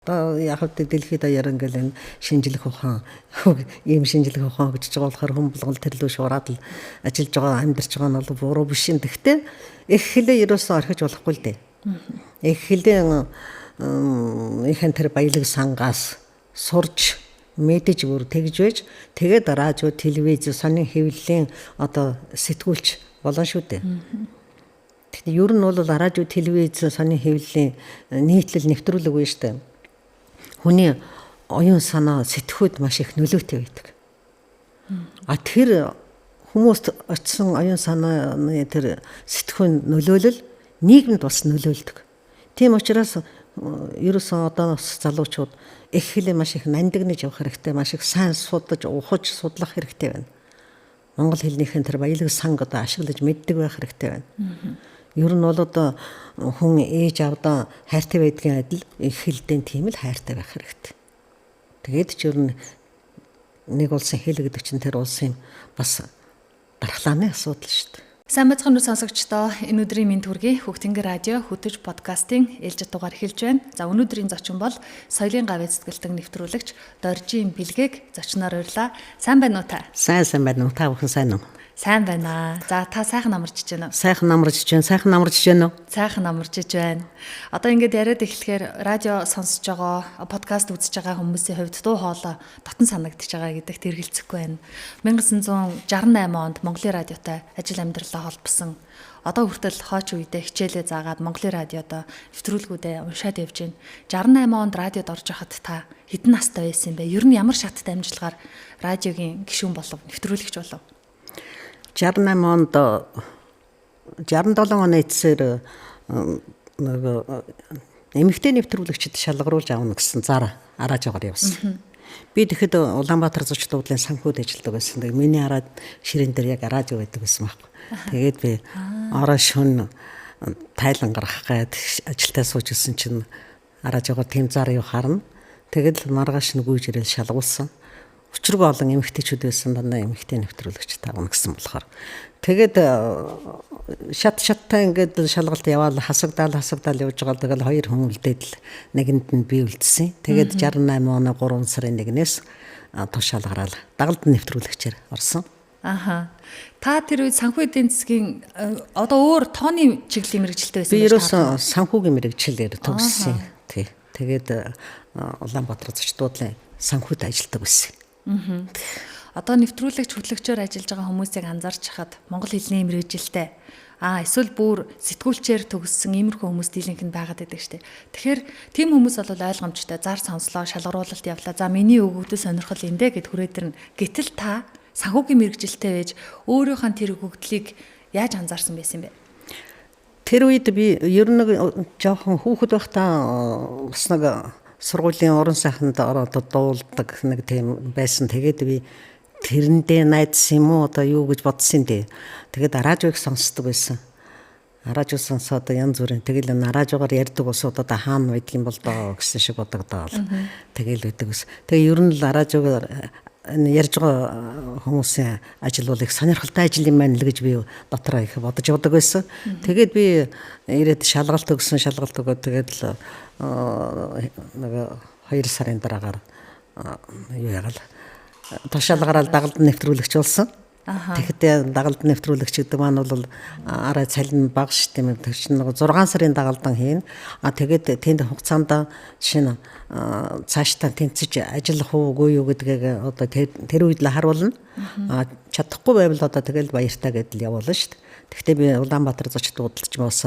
Одоо яг хөө дэлхийд даяар ингээл энэ шинжлэх ухаан, ийм шинжлэх ухаан хөгжиж байгаа болохоор хүн болгол тэр лүү шуураад л ажиллаж байгаа, амьдарч байгаа нь бол буруу биш юм. Гэхдээ эх хэлээ ерөөсөө орхиж болохгүй л дээ. Эх хэлээ ихэн тэр баялаг сангаас сурч мэдэж бүр тэгж байж тэгээд радио, телевиз, сонин хэвлэлийн одоо сэтгүүлч болно шүү дээ. Тэгэхээр ер нь бол радио, телевиз, сонин хэвлэлийн нийтлэл нэвтрүүлэг үе шүү дээ. Хүний оюун санаа, сэтгхүүд маш их нөлөөтэй байдаг. А тэр хүмүүст очисон оюун санааны тэр сэтгхүүн нөлөөлөл нийгэмд бас нөлөөлдөг. Тийм учраас ерөөсөн одоо бас залуучууд эх хэлээ маш их нандинаж явах хэрэгтэй, маш их сайн судаж, ухаж, судлах хэрэгтэй байна. Монгол хэлнийхэн тэр баялаг санг одоо ашиглаж мэддэг байх хэрэгтэй байна. Ер нь бол одоо хүн ээж аавдаа хайртай байдгийн адил эх хэлдээ тийм л хайртай байх хэрэгтэй. Тэгээд ч ер нь нэг улсын хэл гэдэг чинь тэр улсын бас дархлааны асуудал шүү дээ. Сайн байцгаана уу сонсогчдоо. Энэ өдрийн мэнд хүргэе. Хөх Тэнгэр радио хөтөж подкастын ээлжит дугаар эхэлж байна. За, өнөөдрийн зочин бол соёлын гавь сэтгэлтэн нэвтрүүлэгч Доржийн Бэлгээг зочноор урьлаа. Сайн байна уу та? Сайн байна уу? Та бүхэн сайн уу? Сайн байна. За, та сайхан амарч байна уу? Сайхан амарч байна. Сайхан амарч байна уу? Сайхан амарч байна. Одоо ингээд яриад эхлэхээр радио сонсож байгаа, подкаст үзэж байгаа хүмүүсийн хувьд дуу хоолой дотн санагдчихж байгаа гэдэгт эргэлзэхгүй байна. 1968 онд Монголын радиотой ажил амьдралаа холбосон. Одоо хүртэл хойч үедээ хичээлээ заагаад Монголын радиод нэвтрүүлгүүдээ уншаад явж байна. 68 онд радиод орж байхад та хэдэн настай байсан юм бэ? Ер нь ямар шаттай амжилгаар радиогийн гишүүн болов, нэвтрүүлэгч болов? 68 онд, 67 оны эцсээр нөгөө эмэгтэй нэвтрүүлэгчид шалгаруулж авна гэсэн зар араажгаар явсан. Би тэгэхэд Улаанбаатар зочд буудлын санхүүд ажилладаг байсан. Тэгээ миний араад ширээн дээр яг радио байдаг байсан байхгүй. Тэгээд би орой шөнө тайлан гаргах гээд ажилдаа сууж исэн чинь араажгаар тийм зар юу харна. Тэгэл маргааш нь гүйж ирэл шалгуулсан. Учиргүй олон эмэгтэйчүүд байсан, дандаа эмэгтэй нэвтрүүлэгч тавна гэсэн болохоор. Тэгээд шат шаттай ингээд шалгалт яваал хасагдаал хасагдаал явж байгаа. Тэгэл хоёр хүн үлдээд л нэгэнд нь би үлдсэн. Тэгээд 68 оны 3 сарын 1-ээс тушаал гараал дагалдан нэвтрүүлэгчээр орсон. Аха. Та тэр үед санхүү эдийн засгийн одоо өөр тооны чиглэлийн мэргэжилтэй байсан байж. Би ерөөсөн санхүүгийн мэргэжилээр төгссөн. Тий. Тэгээд Улаанбаатар зочд буудлын санхүүд ажилладаг байсан. Одоо нэвтрүүлэгч хөтлөгчөөр ажиллаж байгаа хүмүүсийг анзаарч хахад монгол хэлний мэргэжилтэй эсвэл бүр сэтгүүлчээр төгссөн иймэрхүү хүмүүс дийлэнх нь байгаад байдаг штэ. Тэгэхээр тийм хүмүүс бол ойлгомжтой, зар сонслоо, шалгаруулалт явлаа. За, миний өгөгдөл сонирхол эндэ гэд хүрээд ирнэ. Гэтэл та санхүүгийн мэргэжилтэй байж өөрийнхөө тэр өгөгдлийг яаж анзаарсан байсан юм бэ? Тэр үед би ер нь нэг жоохон хүүхэд байхдаа бас нэг сургуулийн уран сайханд ороод дуулдаг нэг тийм байсан. Тэгээд би тэрэндээ найдсан юм уу, одоо юу гэж бодсон дээ. Тэгээд радиог сонсдог байсан. Радио сонсоод янз бүрийн тэгэл энэ радиогоор ярьдаг улсууд одоо хаана байдаг юм бол доо гэсэн шиг бодогдоол. Тэгэл байдаг ус. Тэгээ ер нь л радиогоор энэ ярьж байгаа хүмүүсийн ажил бол их сонирхолтой ажил юм байна л гэж би дотроо их бодож явдаг байсан. Тэгээд би ирээд шалгалт өгсөн, шалгалт өгөөд тэгээд л нэг 2 сарын дараагаар юу ягаал тушаал гараал дагалдан нэвтрүүлэгч болсон. Тэгэхдээ дагалдан нэвтрүүлэгч гэдэг маань бол арай цалин бага шүү дээ. Тэр чинь нэг 6 сарын дагалдан хийн. А тэгээд тэнд хугацаанд жишээ нь цаашдаа тэнцэж ажиллах уу, үгүй юу гэдгийг одоо тэр үед л харуулна. А чадахгүй байвал одоо тэгэл баяртай гэдэл явуулна шүү дээ. Тэгэхдээ би Улаанбаатар зочд буудалч бас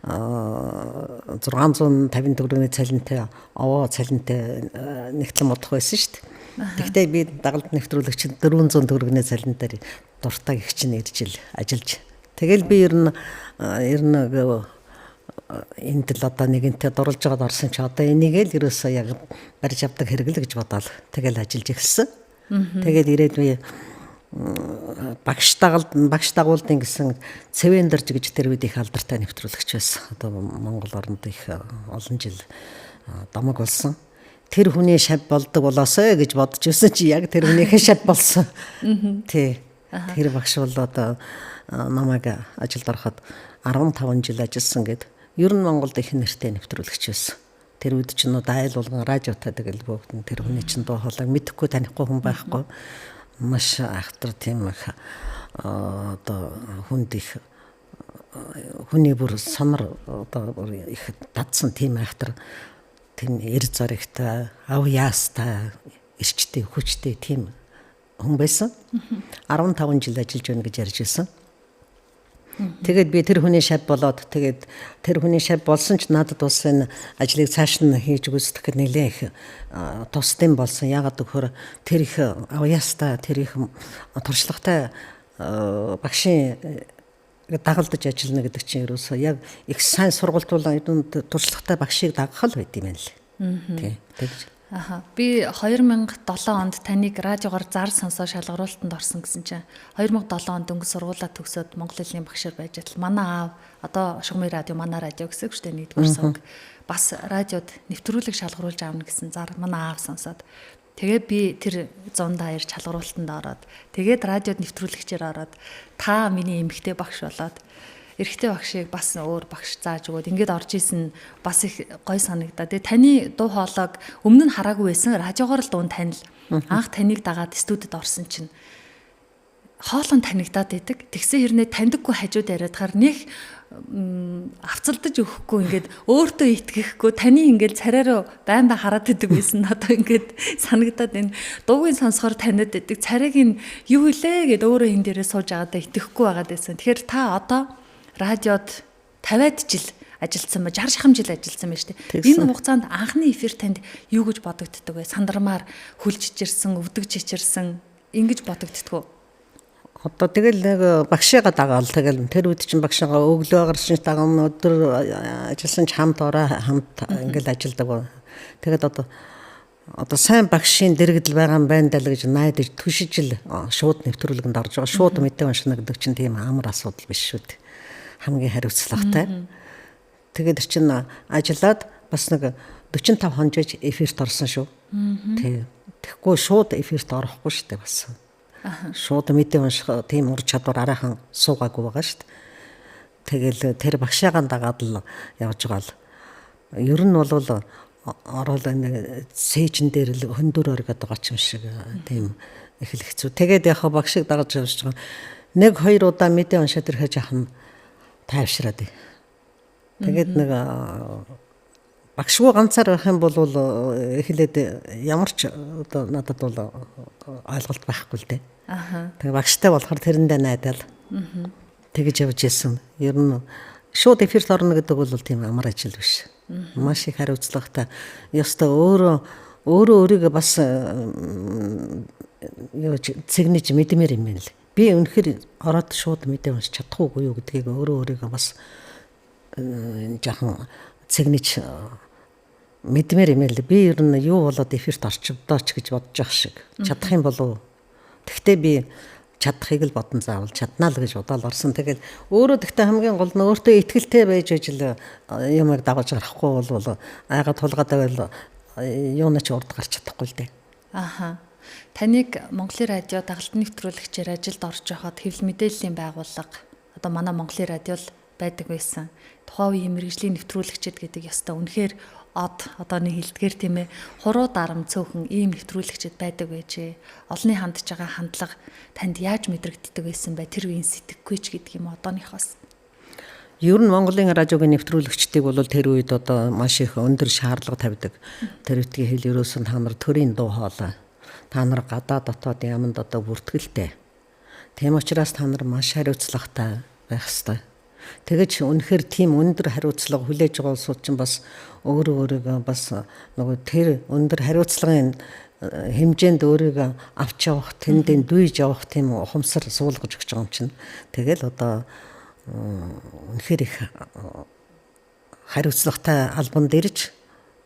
650 төгрөгийн цалинтай, овоо цалинтай нэгтлэн бодох байсан шүү дээ. Тэгэхдээ би дагалд нэвтрүүлэгч 400 төгрөгийн цалин дээр дуртай гих чинь ирж ил ажиллаж. Тэгэл би ер нь энд л одоо нэгэнтээ дурлж байгаад орсон чи одоо энийг л ерөөсөө яг барьж авдаг хэрэг л гэж бодоол. Тэгэл ажиллаж эхэлсэн. Тэгээд ирээд би багш дагалд багш дагуулдын гэсэн Цэвэндэрж гэж тэр үед их алдартай нэвтрүүлэгч байсан. Одоо Монгол оронд их олон жил домог болсон. Тэр хүний шав болдог болоосой гэж бодож байсан чи яг тэр хүнийхээ шав болсон. Тий. Тэр багш бол одоо намайг ажилд ороход 15 жил ажилласан гэд. Ер нь Монголд их нэртэй нэвтрүүлэгч байсан. Тэр үед чинь айл болгон радиотой, тэгэл бүгд нь тэр хүний чинь дуу хоолойг мэдэхгүй танихгүй хүн байхгүй. Маш айхтар тийм их одоо хүнд их хүний бүр сонор одоо их дадсан тийм айхтар тийм эр зоригтой, ав яастай, эрчтэй, хүчтэй тийм хүн байсан. 15 жил ажиллаж байна гэж ярьж ирсэн. Тэгээд би тэр хүний шав болоод, тэгээд тэр хүний шав болсон ч надад бас энэ ажлыг цааш нь хийж гүйцэтгэхэд нэлээд их тусдсан болсон. Яагаад гэвэл тэр их авьяастай, тэр их туршлагатай багшийн дагалдаж ажиллана гэдэг чинь ерөөсөө яг их сайн сургалтуулан туршлагатай багшийг дагах л байд юм байна л. Тий. Тэгж. Аха. Би 2007 онд таныг радиогоор зар сонсоо шалгаруултанд орсон гэсэн чинь 2007 онд дөнгөж сургуулаа төгсөөд монгол хэлний багшаар байж атал манай аав, одоо Шугамын радио, манай радио гэсэн үг шүү дээ, нэгдүгээр сувг, бас радиод нэвтрүүлэг шалгаруулж аавна гэсэн зар манай аав сонсоод, тэгээ би тэр 102 шалгаруултанд ороод, тэгээд радиод нэвтрүүлэгчээр ороод, та миний эмэгтэй багш болоод, эрэгтэй багшийг бас өөр багш зааж өгөөд ингээд орж исэн, бас их гой санагдаа. Тэгээ таны дуу хоолойг өмнө нь хараагүй байсан, радиогоор л дуун танил. Анх таныг дагаад студид орсон чинь хоолон танигдаад байдаг. Тэгсэн хэрнээ таньдаггүй хажууд яриадахаар нэх авцалдаж өгөхгүй, ингээд өөртөө итгэхгүй, таны ингээд царай руу байн байн хараад идэг байсан. Одоо ингээд санагдаад, энэ дуугийн сонсохоор таниад идэг, царайг нь юу илээ гэд өөрөө энэ дээрээ сууж байгаадаа итгэхгүй байгаад байсан. Тэгэхээр та одоо радиод 50-ад жил ажилласан ба 60 шахам жил ажилласан байж тээ. Энэ хугацаанд анхны эфир танд юу гэж бодогддог вэ? Сандармаар хүлж чичирсэн, өвдөг чичирсэн ингэж бодогддог уу? Одоо тэгэл нэг багшигаа дагаал, тэгэл тэр үед чинь багшигаа өглөө гарсан даган, өдөр ажилласан ч хамт ороо хамт ингээл ажилдаг. Тэгээд одоо сайн багшийн дэргэдэл байгаа юм байна даа л гэж найдаж түшиж л шууд нэвтрүүлгэнд орж байгаа. Шууд мэдээ уншина гэдэг чинь тийм амар асуудал биш шүү дээ. Хамгийн хариуцлагатай. Тэгээд чинь ажиллаад бас нэг 45 хонжиж эфирт орсон шүү. Тэг. Тэгэхгүй шууд эфирт орохгүй шүү дээ бас. Шууд мэдээ унших тийм ур чадвар арайхан суугаагүй байгаа шүү дээ. Тэгэл тэр багшаагаа дагаад л явж байгаа л. Ер нь бол ороод нэг сээжин дээр л хөндөр оргиод байгаа ч юм шиг тийм их л хэцүү. Тэгээд яг багшиг дагаж явж байгаа. Нэг хоёр удаа мэдээ уншаад ирэхэд жахан тайвшраад. Тэгээд нэг багшгүй ганцаар байх юм бол эхлээд ямар ч одоо надад бол ойлголт байхгүй л дээ. Тэгээ багштай болохоор тэрэндээ найдаал. Тэгэж явж исэн. Ер нь шууд эфирт орно гэдэг бол тийм амар ажил биш. Маш их хариуцлагатай. Ёстой өөрөө өөрөө өөрийгөө бас юу цэгнэж мэдмээр юм байна л. Би үнэхээр ороод шууд мэдээ уншиж чадах уугүй юу гэдгийг өөрөө өөрийгөө бас жаахан цэгнэж мэдмээр юм л. Би ер нь юу болоод эфирт орчвдоо ч гэж бодож явах шиг. Чадах юм болов уу? Тэгтээ би чадахыг л бодон заавал чаднаа л гэж бодоол орсон. Тэгэл өөрөө тэгтээ хамгийн гол нь өөртөө итгэлтэй байж ажил юмыг дагаж гарахгүй бол айгаа тулгаад байвал юуна ч урд гарч чадахгүй л дээ. Аха. Таныг Монголын радио дагалдан нэвтрүүлэгчээр ажилд орж байхад хэвлэл мэдээллийн байгууллага одоо манай Монголын радио л байдаг байсан. Тухайн үеийн мэргэжлийн нэвтрүүлэгчид гэдэг ёстой үнэхээр од одоо нэг хэлдгээр тийм ээ, хуруу дарам цөөхөн ийм нэвтрүүлэгчид байдаг байжээ. Олонний хандж байгаа хандлага танд яаж мэдрэгддэг байсан бэ? Тэр үеийн сэтгэхгүй ч гэдэг юм одооныхоос. Ер нь Монголын радиогийн нэвтрүүлэгчдийг бол тэр үед одоо маш их өндөр шаардлага тавьдаг. Тэр үеийн хэл ерөөсөн та нар төрийн дуу хоолой. Та нар гадаа дотоод яманд одоо бүртгэлтэй. Тийм учраас та нар маш хариуцлагатай байх ёстой. Тэгэж үнэхээр тийм өндөр хариуцлага хүлээж байгаа улсууд чинь бас өөрөө өөрийгөө бас нөгөө тэр өндөр хариуцлагын хэмжээнд өөрийгөө авч явах, тэндээ дүйж явах тийм ухамсар суулгаж өгч байгаа юм чинь. Тэгэл одоо үнэхээр их хариуцлагатай албанд ирж,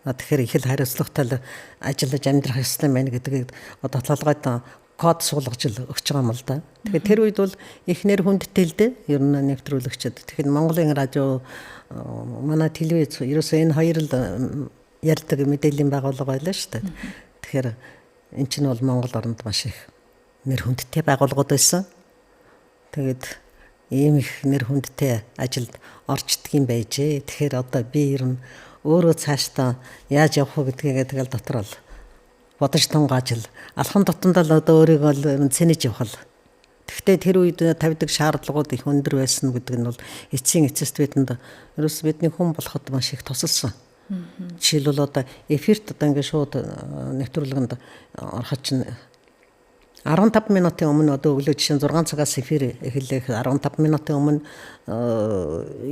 тэгэхээр их л хариуцлагатай ажиллаж амьдрах ёстой байна гэдгийг одоо толгойд код суулгаж л өгч байгаа юм л да. Тэгэхээр тэр үед бол их нэр хүндтэй л дээ. Ер нь нэвтрүүлэгчд. Тэгэхээр Монголын радио, манай телевиз ерөөсөө энэ хоёр л ярьдаг мэдээллийн байгууллага байлаа шүү дээ. Тэгэхээр эн чинь бол Монгол оронд маш их нэр хүндтэй байгууллагууд байсан. Тэгээд ийм их нэр хүндтэй ажилд орчдөг юм байжээ. Тэгэхээр одоо би ер нь Өөрөө цаашдаа яаж явах вэ гэдгийг тэгэл дотор л бодож тунгааж л алхам тутамдаа л одоо өөрийгөө л цэнэж явах л. Гэхдээ тэр үед тавьдаг шаардлагууд их өндөр байсан гэдэг нь бол эцсийн эцэст бидэнд ерөөс бидний хүн болоход маш их тусалсан. Жишээлбэл одоо эфирт одоо ингээд шууд нэвтрүүлгэнд ороход чинь 15 минутын өмнө одоо өглөө жишээ нь 6 цагаас эфир эхэллээ 15 минутын өмнө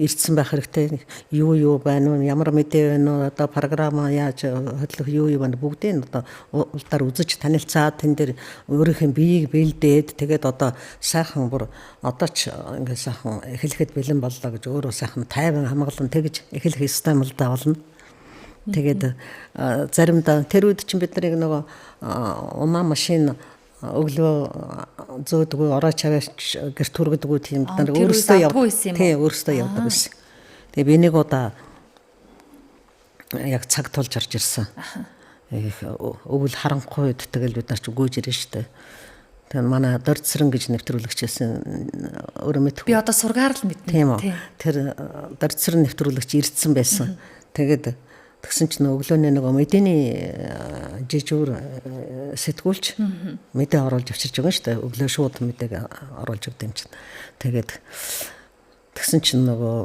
ирсэн байх хэрэгтэй. Юу юу байна уу, ямар мэдээ байна уу, одоо програм яаж хөтлөх юу юу байна бүгдийг одоо улдаар үзэж танилцаад тэн дээр өөрийнх нь биеийг бэлдээд тэгээд одоо сайхан бүр одоо ч ингээд сайхан эхлэхэд бэлэн боллоо гэж өөрөө сайхан тайван хамгаалан тэгж эхлэх ёстой юм л да болно. Тэгээд заримдаа тэр үед чинь бид нарыг нөгөө унаа машин өглөө зөөдгөө ороо чаваач гэрт хүргэдэггүй тийм бид нар өөрсдөө явдаг байсан юм уу? Тий, өөрсдөө явдаг байсан. Тэгээ би нэг удаа яг цаг тулж орж ирсэн. Их өвөл харанхуй үед тэгэл бид нар ч гүйж ирнэ штэ. Тэгээ манай Дорцрэн гэж нэвтрүүлэгч байсан өөрөө мэдэх. Би одоо сургаар л мэднэ. Тийм үү. Тэр Дорцрэн нэвтрүүлэгч ирдсэн байсан. Тэгээд тэгсэн чинь өглөөний нөгөө мэдээний жижүүр сэтгүүлч мэдээ оруулж авчирч байгаа шүү дээ. Өглөө шууд мэдээг оруулж өгдөг юм чинь. Тэгээд тэгсэн чинь нөгөө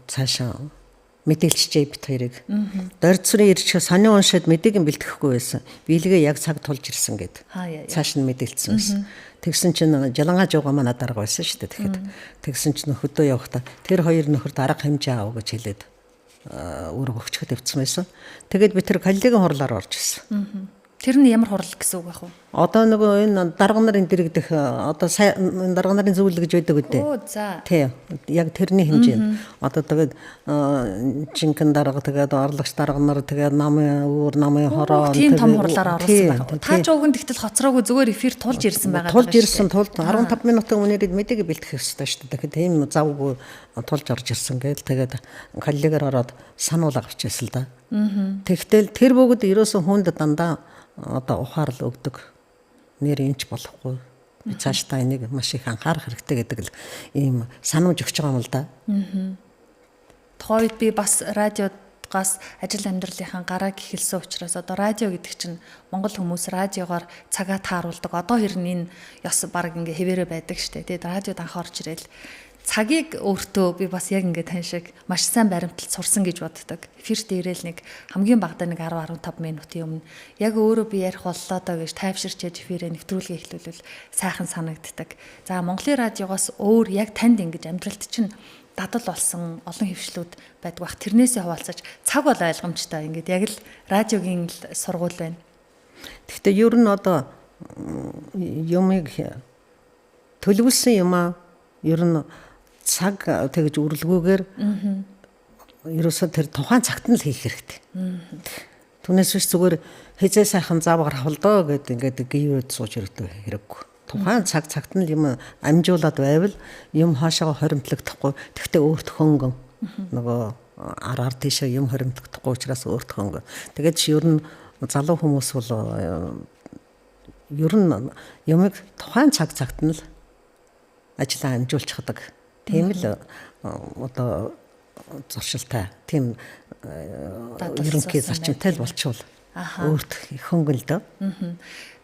цаашаа мэдээлчжээ бит хоёрыг. Дорцрын ирж сонин уншаад мэдээг нь бэлтгэхгүй байсан. Биелгээ яг цаг тулж ирсэн гэд. Цааш нь мэдээлсэн байсан. Тэгсэн чинь жалангаа жуугаа манай дарга байсан шүү дээ. Тэгэхэд тэгсэн чинь хөдөө явахдаа тэр хоёр нөхөрт арга хэмжээ аав гэж хэлээд өөрөө өгчөхөд явцсан байсан. Тэгээд би тэр коллегийн хурлаар орж ирсэн. Тэр нь ямар хурал гэсэн үг байх вэ? Одоо нөгөө энэ дарга нарын дэрэгдэх одоо дарга нарын зөвлөл гэж байдаг үдээ. Оо за. Тий. Яг тэрний хэмжээнд. Одоо тэгээд жинхэнэ дарга тэгээд орлогч дарга нар тэгээд намын өвөр намын хороо тийм том хурлаар оруулсан байх. Та ч уг нь тэгтэл хоцроогүй зүгээр эфир тулж ирсэн байгаа. Тулж ирсэн тулд 15 минутын өмнө мэдээг бэлтгэх ёстой шүү дээ. Тэгэхээр тийм завгүй тулж орж ирсэн гээл тэгээд коллегоор ороод сануул авч ирсэн л да. Тэгтэл тэр бүгд ерөөсөн хүнд дандаа одоо ухаарл өгдөг. Нэр энч болохгүй. Би цаашдаа энийг маш их анхаарах хэрэгтэй гэдэг л ийм санамж өгч байгаа юм л да. Тухайн үед би бас радиогоос ажил амьдралынхаа гарааг эхэлсэн учраас одоо радио гэдэг чинь Монгол хүмүүс радиогоор цагаа тааруулдаг. Одоо хэрн энэ ёс баг ингээ хэвээрээ байдаг штэ. Тэгээд радиод анх орж ирээл цагийг өөртөө би бас яг ингээд тань шиг маш сайн баримталт сурсан гэж боддог. Эфирт ирээл нэг хамгийн багадаа нэг 10 15 минутын өмнө яг өөрөө би ярих боллоо доо гэж тайвширч яж эфирээ нэвтрүүлгээ эхлүүлвэл сайхан санагддаг. За Монголын радиогоос өөр яг танд ингэж амьдралд чинь дадал болсон олон хөвшлүүд байдаг бах. Тэрнээсээ хаваалцаж цаг бол ойлгомжтой. Ингээд яг л радиогийн л сургууль байна. Гэхдээ ер нь одоо юмыг төлөвлөсөн юм аа ер нь цаг тэгж үрлгүүгээр ерөөсөө тэр тухайн цагт нь л хийх хэрэгтэй. Түүнээс биш зүгээр хизээ сайхан зав гарах бол доо гэд ингээд гівэд сууж өртөө хэрэггүй. Тухайн цаг цагт нь юм амжуулаад байвал юм хаашаа хоримтлагдахгүй. Тэгтээ өөрт хөнгөн нөгөө ар тийшээ юм хоримтлагдахгүй учраас өөрт хөнгөн. Тэгээд чи ер нь залуу хүмүүс бол ер нь юмыг тухайн цаг цагт нь л ажлаа амжуулчихдаг. Тийм л одоо зуршилтай, тийм ерөнхий зарчимтай л болчвол өөрт хөнгөн л дөө.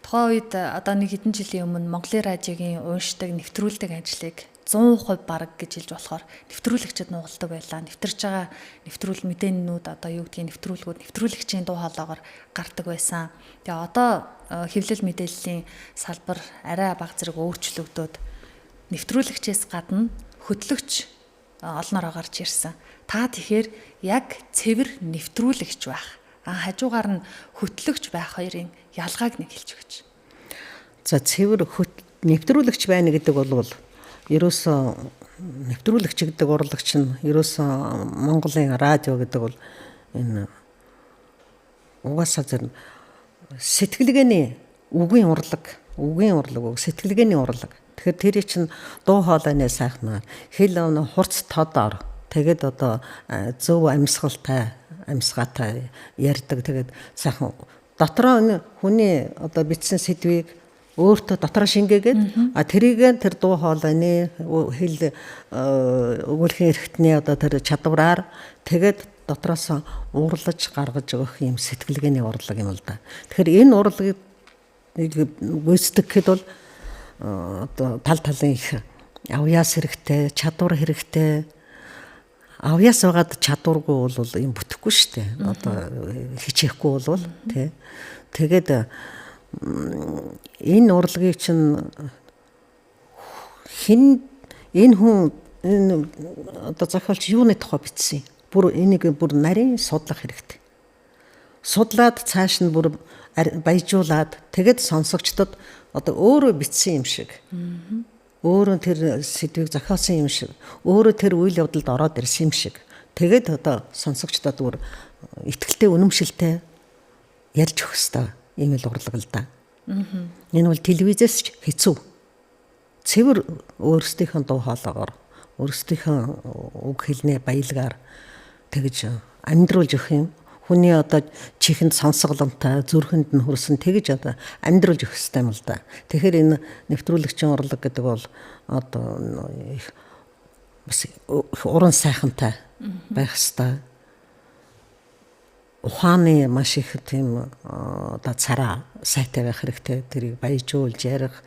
Тухайн үед одоо нэг хэдэн жилийн өмнө Монголын радиогийн уншдаг, нэвтрүүлдэг ажлыг 100% бараг гэж хэлж болохоор нэвтрүүлэгчид нугалдаг байлаа. Нэвтэрж байгаа нэвтрүүл мэдээнүүд одоо юу гэдгийг нэвтрүүлгүүд нэвтрүүлэгчийн дуу хоолоогоор гардаг байсан. Тэгээ одоо хэвлэл мэдээллийн салбар арай бага зэрэг өөрчлөгдөөд нэвтрүүлэгчээс гадна хөтлөгч олноороо гарч ирсэн. Та тэгэхээр яг цэвэр нэвтрүүлэгч байх, хажуугаар нь хөтлөгч байх хоёрын ялгааг нэг хэлж өгч. За цэвэр нэвтрүүлэгч байна гэдэг бол ерөөсөө нэвтрүүлэгч гэдэг урлагч нь ерөөсөө Монголын радио гэдэг бол энэ угаасаа зэрэг сэтгэлгээний үгийн урлаг, сэтгэлгээний урлаг. Тэгэхээр тэрий чинь дуу хоолойны сайхнаар, хэл хурц тодоор, тэгээд одоо зөв амьсгалтай, амьсгаатай ярьдаг. Тэгээд сайхан дотроо хүний одоо бичсэн сэдвийг өөртөө дотроо шингээгээд тэрийг тэр дуу хоолойны хэл өгүүлэхийн эрхтний одоо тэр чадвараар тэгээд дотроос уурлаж гаргаж өгөх юм сэтгэлгээний урлаг юм л да. Тэгэхээр энэ урлагийг гүйцэтгэхэд бол одоо тал талын их авьяас хэрэгтэй, чадвар хэрэгтэй. Авьяас байгаад чадваргүй бол юм бүтэхгүй шүү дээ. Одоо хичээхгүй бол тий. Тэгээд энэ урлагийг чинь хэн энэ хүн энэ одоо зохиолч юуны тухай бичсэн? Бүр энийг бүр нарийн судлах хэрэгтэй. Судлаад цааш нь бүр баяжуулаад тэгэд сонсогчдод одоо өөрөө бичсэн юм шиг. Өөрөө тэр сэдвийг зохиосон юм шиг, өөрөө тэр үйл явдалд ороод ирсэн юм шиг. Тэгээд одоо сонсогчдод бүр итгэлтэй, үнэмшилтэй ярьж өгөх ёстой ийм л урлаг л да. Энэ бол телевизээс ч хэцүү. Цэвэр өөрсдийнхөө дуу хоолоогоор, өөрсдийнхөө үг хэлний баялгаар тэгж амьдруулж өгөх юм. Хүний одоо чихэнд сонсголонтой, зүрхэнд нь хүрсэн тэгж одоо амьдруулж өгөх ёстой юм л да. Тэгэхээр энэ нэвтрүүлэгчийн урлаг гэдэг бол одоо их бас уран сайхантай байх ёстой. Ухааны маш их тийм одоо цараа сайтай байх хэрэгтэй. Тэрийг баяжуулж ярих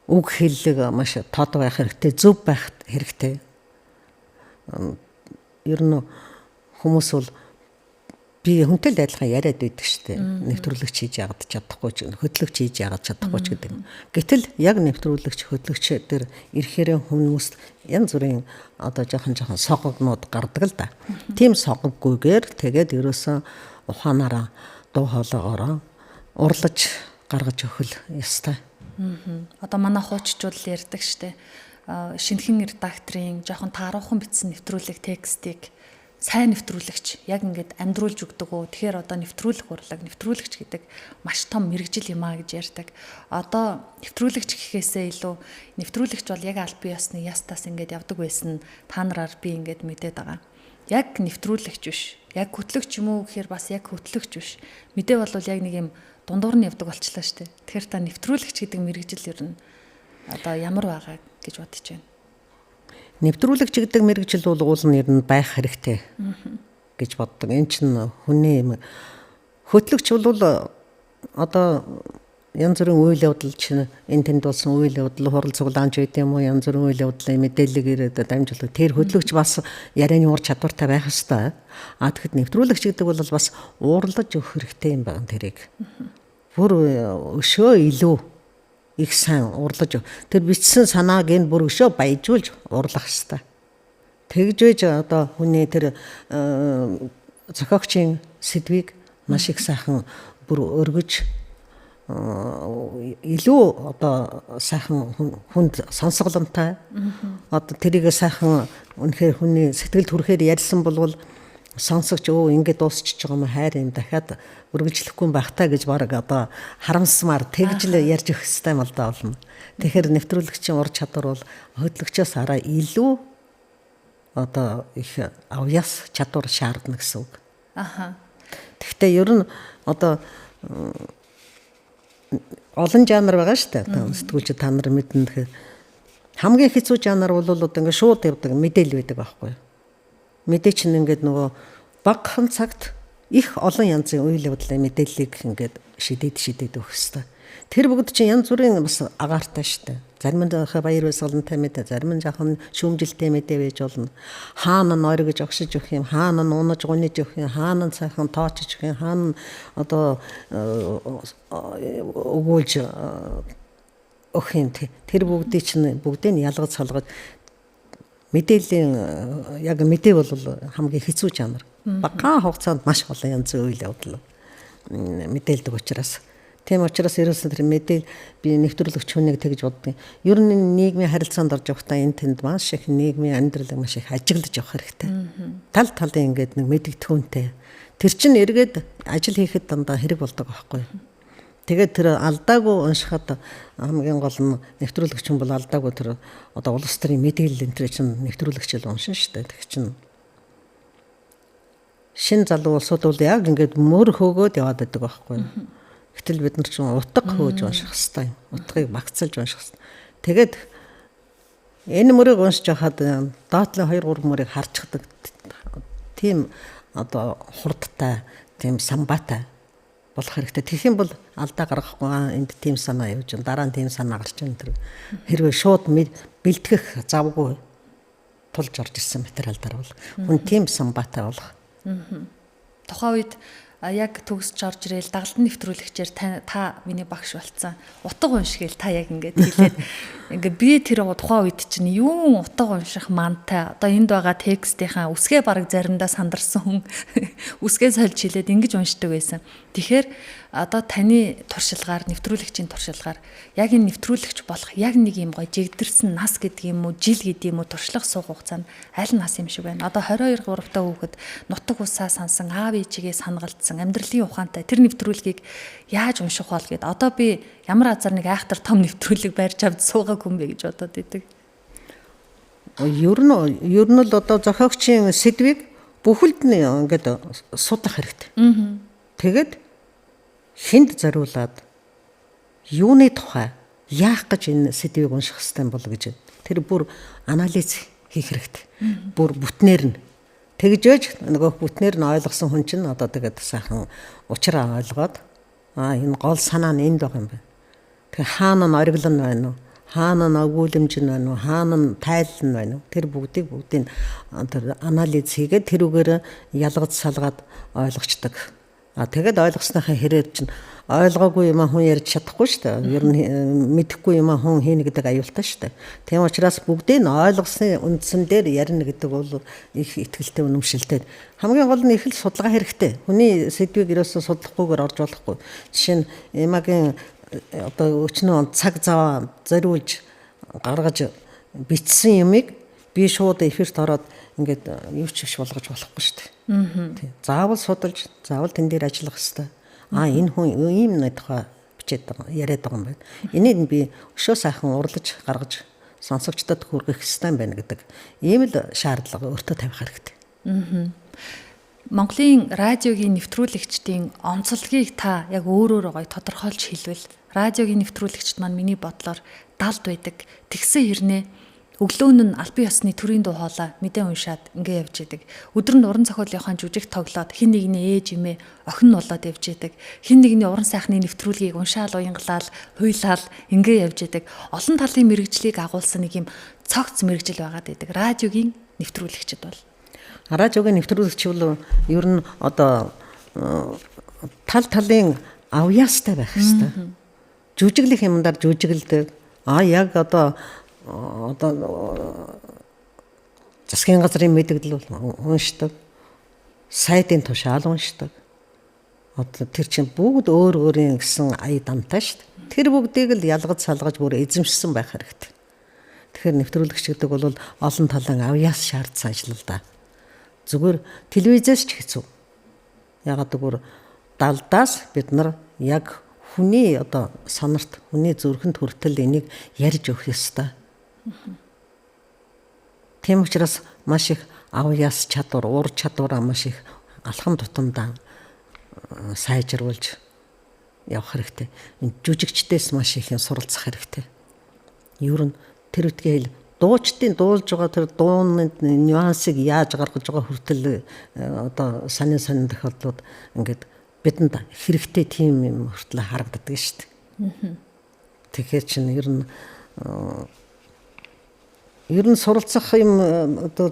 үг хэллэг маш тод байх хэрэгтэй, зөв байх хэрэгтэй. Ер нь хүмүүс бол би хүнтэй л адилхан яриад байдаг шүү дээ. Нэвтрүүлэгч хийж яагаад чадахгүй ч, хөтлөгч хийж яагаад чадахгүй ч гэдэг. Гэтэл яг нэвтрүүлэгч, хөтлөгч дээр ирэхээр хүмүүст янз бүрийн одоо жоохон согогнууд гардаг л да. Тийм согоггүйгээр тэгээд ерөөсөн ухаанаараа дуу хоолойгоороо урлаж гаргаж өгөх л ёстой. Одоо манай хууччуд л ярьдаг штэ. Шинэхэн редакторын жоохон тааруухан бичсэн нэвтрүүлэг текстийг сайн нэвтрүүлэгч яг ингээд амьдруулж өгдөг үү. Тэгэхээр одоо нэвтрүүлэх урлаг, нэвтрүүлэгч гэдэг маш том мэргэжил юм а гэж ярьдаг. Одоо нэвтрүүлэгч гэхээсээ илүү нэвтрүүлэгч бол яг аль бие ёсны ястаас ингээд явдаг байсан та нараар би ингээд мэдээд байгаа. Яг нэвтрүүлэгч биш. Яг хөтлөгч юм уу гэхээр бас яг хөтлөгч биш. Мэдээ бол яг нэг юм дундуур нь явдаг болчлаа шүү дээ. Тэгэхээр та нэвтрүүлэгч гэдэг мэргэжил ер нь одоо ямар байгаа гэж бодож байна? Нэвтрүүлэгч гэдэг мэргэжил бол уул нь ер нь байх хэрэгтэй гэж боддог. Энэ чинь хүний юм. Хөтлөгч бол одоо янз бүрийн үйл явдал чинь энэ тэнд болсон үйл явдал, хурал цуглаанч байд юм уу, янз бүрийн үйл явдлын мэдээлэл ирээд дамжуулах. Тэр хөтлөгч бас ярианы ур чадвартай байх ёстой. А тэгэхэд нэвтрүүлэгч гэдэг бол бас уурлаж өгөх хэрэгтэй юм байна тэрийг. Бүр өшөө илүү их сайн урлаж тэр бичсэн санааг энэ бүр өшөө баяжуулж урлах ёстой. Тэгж байж одоо хүний тэр зохиогчийн сэдвийг маш их сайхан бүр өргөж илүү одоо сайхан хүнд сонсголонтой. Одоо тэрийг сайхан үнэхээр хүний сэтгэлд хүрэхээр ярьсан болвол сонсогч өө ингэ дуусчихж байгаа юм хайр юм дахиад үргэлжлэхгүй байх та гэж баг одоо харамсмаар тэгж л ярьж өгөх ёстой юм л да болно. Тэгэхээр нэвтрүүлэгчийн ур чадвар бол хөтлөгчөөс арай илүү одоо их авьяас чадвар шаардна гэсэн үг. Аха. Гэхдээ ер нь одоо олон жанр байгаа шүү дээ. Сэтгүүлч та нар мэднэ. Тэгэхээр хамгийн хэцүү жанр бол одоо ингэ шууд явдаг мэдээлэл байдаг байхгүй юу? Мэдээ чинь ингээд нөгөө багахан цагт их олон янзын үйл явдлын мэдээллийг ингээд шидэд өгөх ёстой. Тэр бүгд чинь янз бүрийн бас агаартай шүү дээ. Зарим нь баяр баясгалантай мэдээ, зарим нь жаахан шүүмжилтэй мэдээ байж болно. Хаана нь оргиж огшиж өгөх юм, хаана нь унаж гуниж өгөх юм, хаана нь сайхан тоочж өгөх юм, хаана нь одоо өгүүлж өгөх юм. Тэр бүгдийг чинь бүгдийг нь ялгаж салгаж мэдээллийн яг мэдээ бол хамгийн хэцүү жанр. Багахан хугацаанд маш олон янзын үйл явдал мэдээлдэг учраас. Тийм учраас ерөөсөн тэр мэдээл би нэвтрүүлэгч хүнийг тэгж боддог. Ер нь нийгмийн харилцаанд орж явахдаа энэ тэнд маш их нийгмийн амьдралыг маш их ажиглаж явах хэрэгтэй. Тал талын ингээд нэг мэдэгдэхүүнтэй. Тэр чинь эргээд ажил хийхэд дандаа хэрэг болдог байхгүй юу? Тэгээд тэр алдаагүй уншихад хамгийн гол нь нэвтрүүлэгч хүн бол алдаагүй тэр одоо улс төрийн мэдээлэл энэ төр чинь нэвтрүүлэгч л уншина шүү дээ. Тэг чинь шин залуу улсууд бол яг ингээд мөр хөөгөөд яваад байдаг байхгүй юу? Гэтэл бид нар чинь утга хөөж унших хэвээр юм. Утгыг багцалж унших хэвээр. Тэгээд энэ мөрийг уншиж байхад доотлын 2 3 мөрийг харчихдаг. Тийм одоо хурдтай, тийм самбаатай болох хэрэгтэй. Тэгэх юм бол алдаа гаргахгүй, энд тийм санаа явж, дараа нь тийм санаа гарч ийн тэр. Хэрвээ шууд бэлтгэх завгүй тулж орж ирсэн материал дээр бол хүн тийм самбаатай болох. Тухайн үед яг төгсч орж ирээл дагалдан нэвтрүүлэгчээр та миний багш болцсон. Утга уншгээл та яг ингээд хэлээд ингээд би тэр тухайн үед чинь юун утга унших мантай одоо энд байгаа текстийнхаа үсгээ бараг заримдаа сандарсан хүн үсгээ сольж хэлээд ингэж уншдаг байсан. Тэгэхээр одоо таны туршилгаар нэвтрүүлэгчийн туршилгаар яг энэ нэвтрүүлэгч болох яг нэг юм гоё жигдэрсэн нас гэдэг юм уу жил гэдэг юм уу туршлага суух хугацаа нь аль нас юм шиг байна. Одоо 22 3 та хүүхэд нутаг усаа сансан аав ээжигээ санагалдсан амьдралын ухаантай тэр нэвтрүүлгийг яаж унших бол гэд одоо би ямар азар нэг айхтар том нэвтрүүлэг барьж авд суугаагүй юм бэ гэж бодоод идэг. Ер нь л одоо зохиогчийн сэдвийг бүхэлд нь ингээд судлах хэрэгтэй. Тэгээд хүнд зориулаад юуны тухай яах гэж энэ сэдвийг унших хэрэгтэй бол гэж тэр бүр анализ хийх хэрэгтэй. Бүр бүтнээр нь тэгж ээж нөгөө бүтнээр нь ойлгосон хүн чинь одоо тэгээд сайхан учраа ойлгоод энэ гол санаа нь энд байгаа юм байна. Тэгэхээр хаана нь ориглон нь байна уу? Хаана нь өгүүлэмж нь байна уу? Хаана нь тайл нь байна уу? Тэр бүгдийг тэр анализ хийгээд тэрүүгээр ялгаж салгаад ойлгочдөг. Тэгээд ойлгосныхаа хэрээр чинь ойлгоогүй юм хүн ярьж чадахгүй шүү дээ. Ер нь мэдэхгүй юм хүн хийнэ гэдэг аюултай шүү дээ. Тийм учраас бүгдийг нь ойлгосны үндсэн дээр ярина гэдэг бол их итгэлтэй үнэмшилтэй. Хамгийн гол нь их л судалгаа хэрэгтэй. Хүний сэдвийг ерөөсөө судлахгүйгээр орж болохгүй. Жишээ нь Эмагийн одоо өчнөө цаг зав зориулж гаргаж бичсэн юмыг би шууд эфирт ороод ингээд юу ч биш болгож болохгүй шүү дээ. Тийм. Заавал судалж, заавал тэн дээр ажиллах хэрэгтэй. Энэ хүн ийм нэг тухай бичээд байгаа, яриад байгаа юм байна. Энийг би өшөө сайхан урлаж гаргаж сонсогчдод хүргэх хэрэгтэй юм байна гэдэг ийм л шаардлага өөртөө тавих хэрэгтэй. Монголын радиогийн нэвтрүүлэгчдийн онцлогийг та яг өөрөөрөө гоё тодорхойлж хэлвэл радиогийн нэвтрүүлэгчд маань миний бодлоор далд байдаг. Тэгсэн хэрнээ өглөө нь албан ёсны төрийн дуу хоолой мэдээ уншаад ингээ явж идэг. Өдөр нь уран зохиолынхаа жүжиг тоглоод хин нэгний ээж эмээ охин нь болоод явж идэг. Хин нэгний уран сайхны нэвтрүүлгийг уншаал уянгалаал хуйлаал ингээ явж идэг. Олон талын мэрэгжлийг агуулсан нэг юм цогц мэрэгжил байгаад идэг. Радиогийн нэвтрүүлэгчд бол радиогийн нэвтрүүлэгч бол ер нь одоо тал талын авьяастай байх хэрэгтэй. Жүжиглэх юмдаар жүжиглэдэг. Яг одоо засгийн газрын мэдээлэл бол уншдаг. Сайтын тушаал уншдаг. Одоо тэр чинь бүгд өөр өөрийн гэсэн ая дамтай шүү дээ. Тэр бүгдийг л ялгаж салгаж бүр эзэмшсэн байх хэрэгтэй. Тэгэхээр нэвтрүүлэгч гэдэг бол олон талын авьяас шаардсан ажил л да. Зүгээр телевизээс ч хэцүү. Ягаад гэвэл далдаас бид нар яг хүний одоо сонорт, хүний зүрхэнд хүртэл энийг ярьж өгөх ёстой. Тийм учраас маш их авьяас чадвар, ур чадвараа маш их алхам тутамдаа сайжруулж явах хэрэгтэй. Энэ жүжигчдээс маш их юм суралцах хэрэгтэй. Ер нь тэр үтгийн хэл дуучдын дуулж байгаа тэр дууны нюансыг яаж гаргаж байгаа хүртэл одоо сонин сонин тохиолдлууд ингээд бидэнд хэрэгтэй тийм юм хүртэл харагддаг шүү дээ. Тэгэхээр чинь ер нь суралцах юм одоо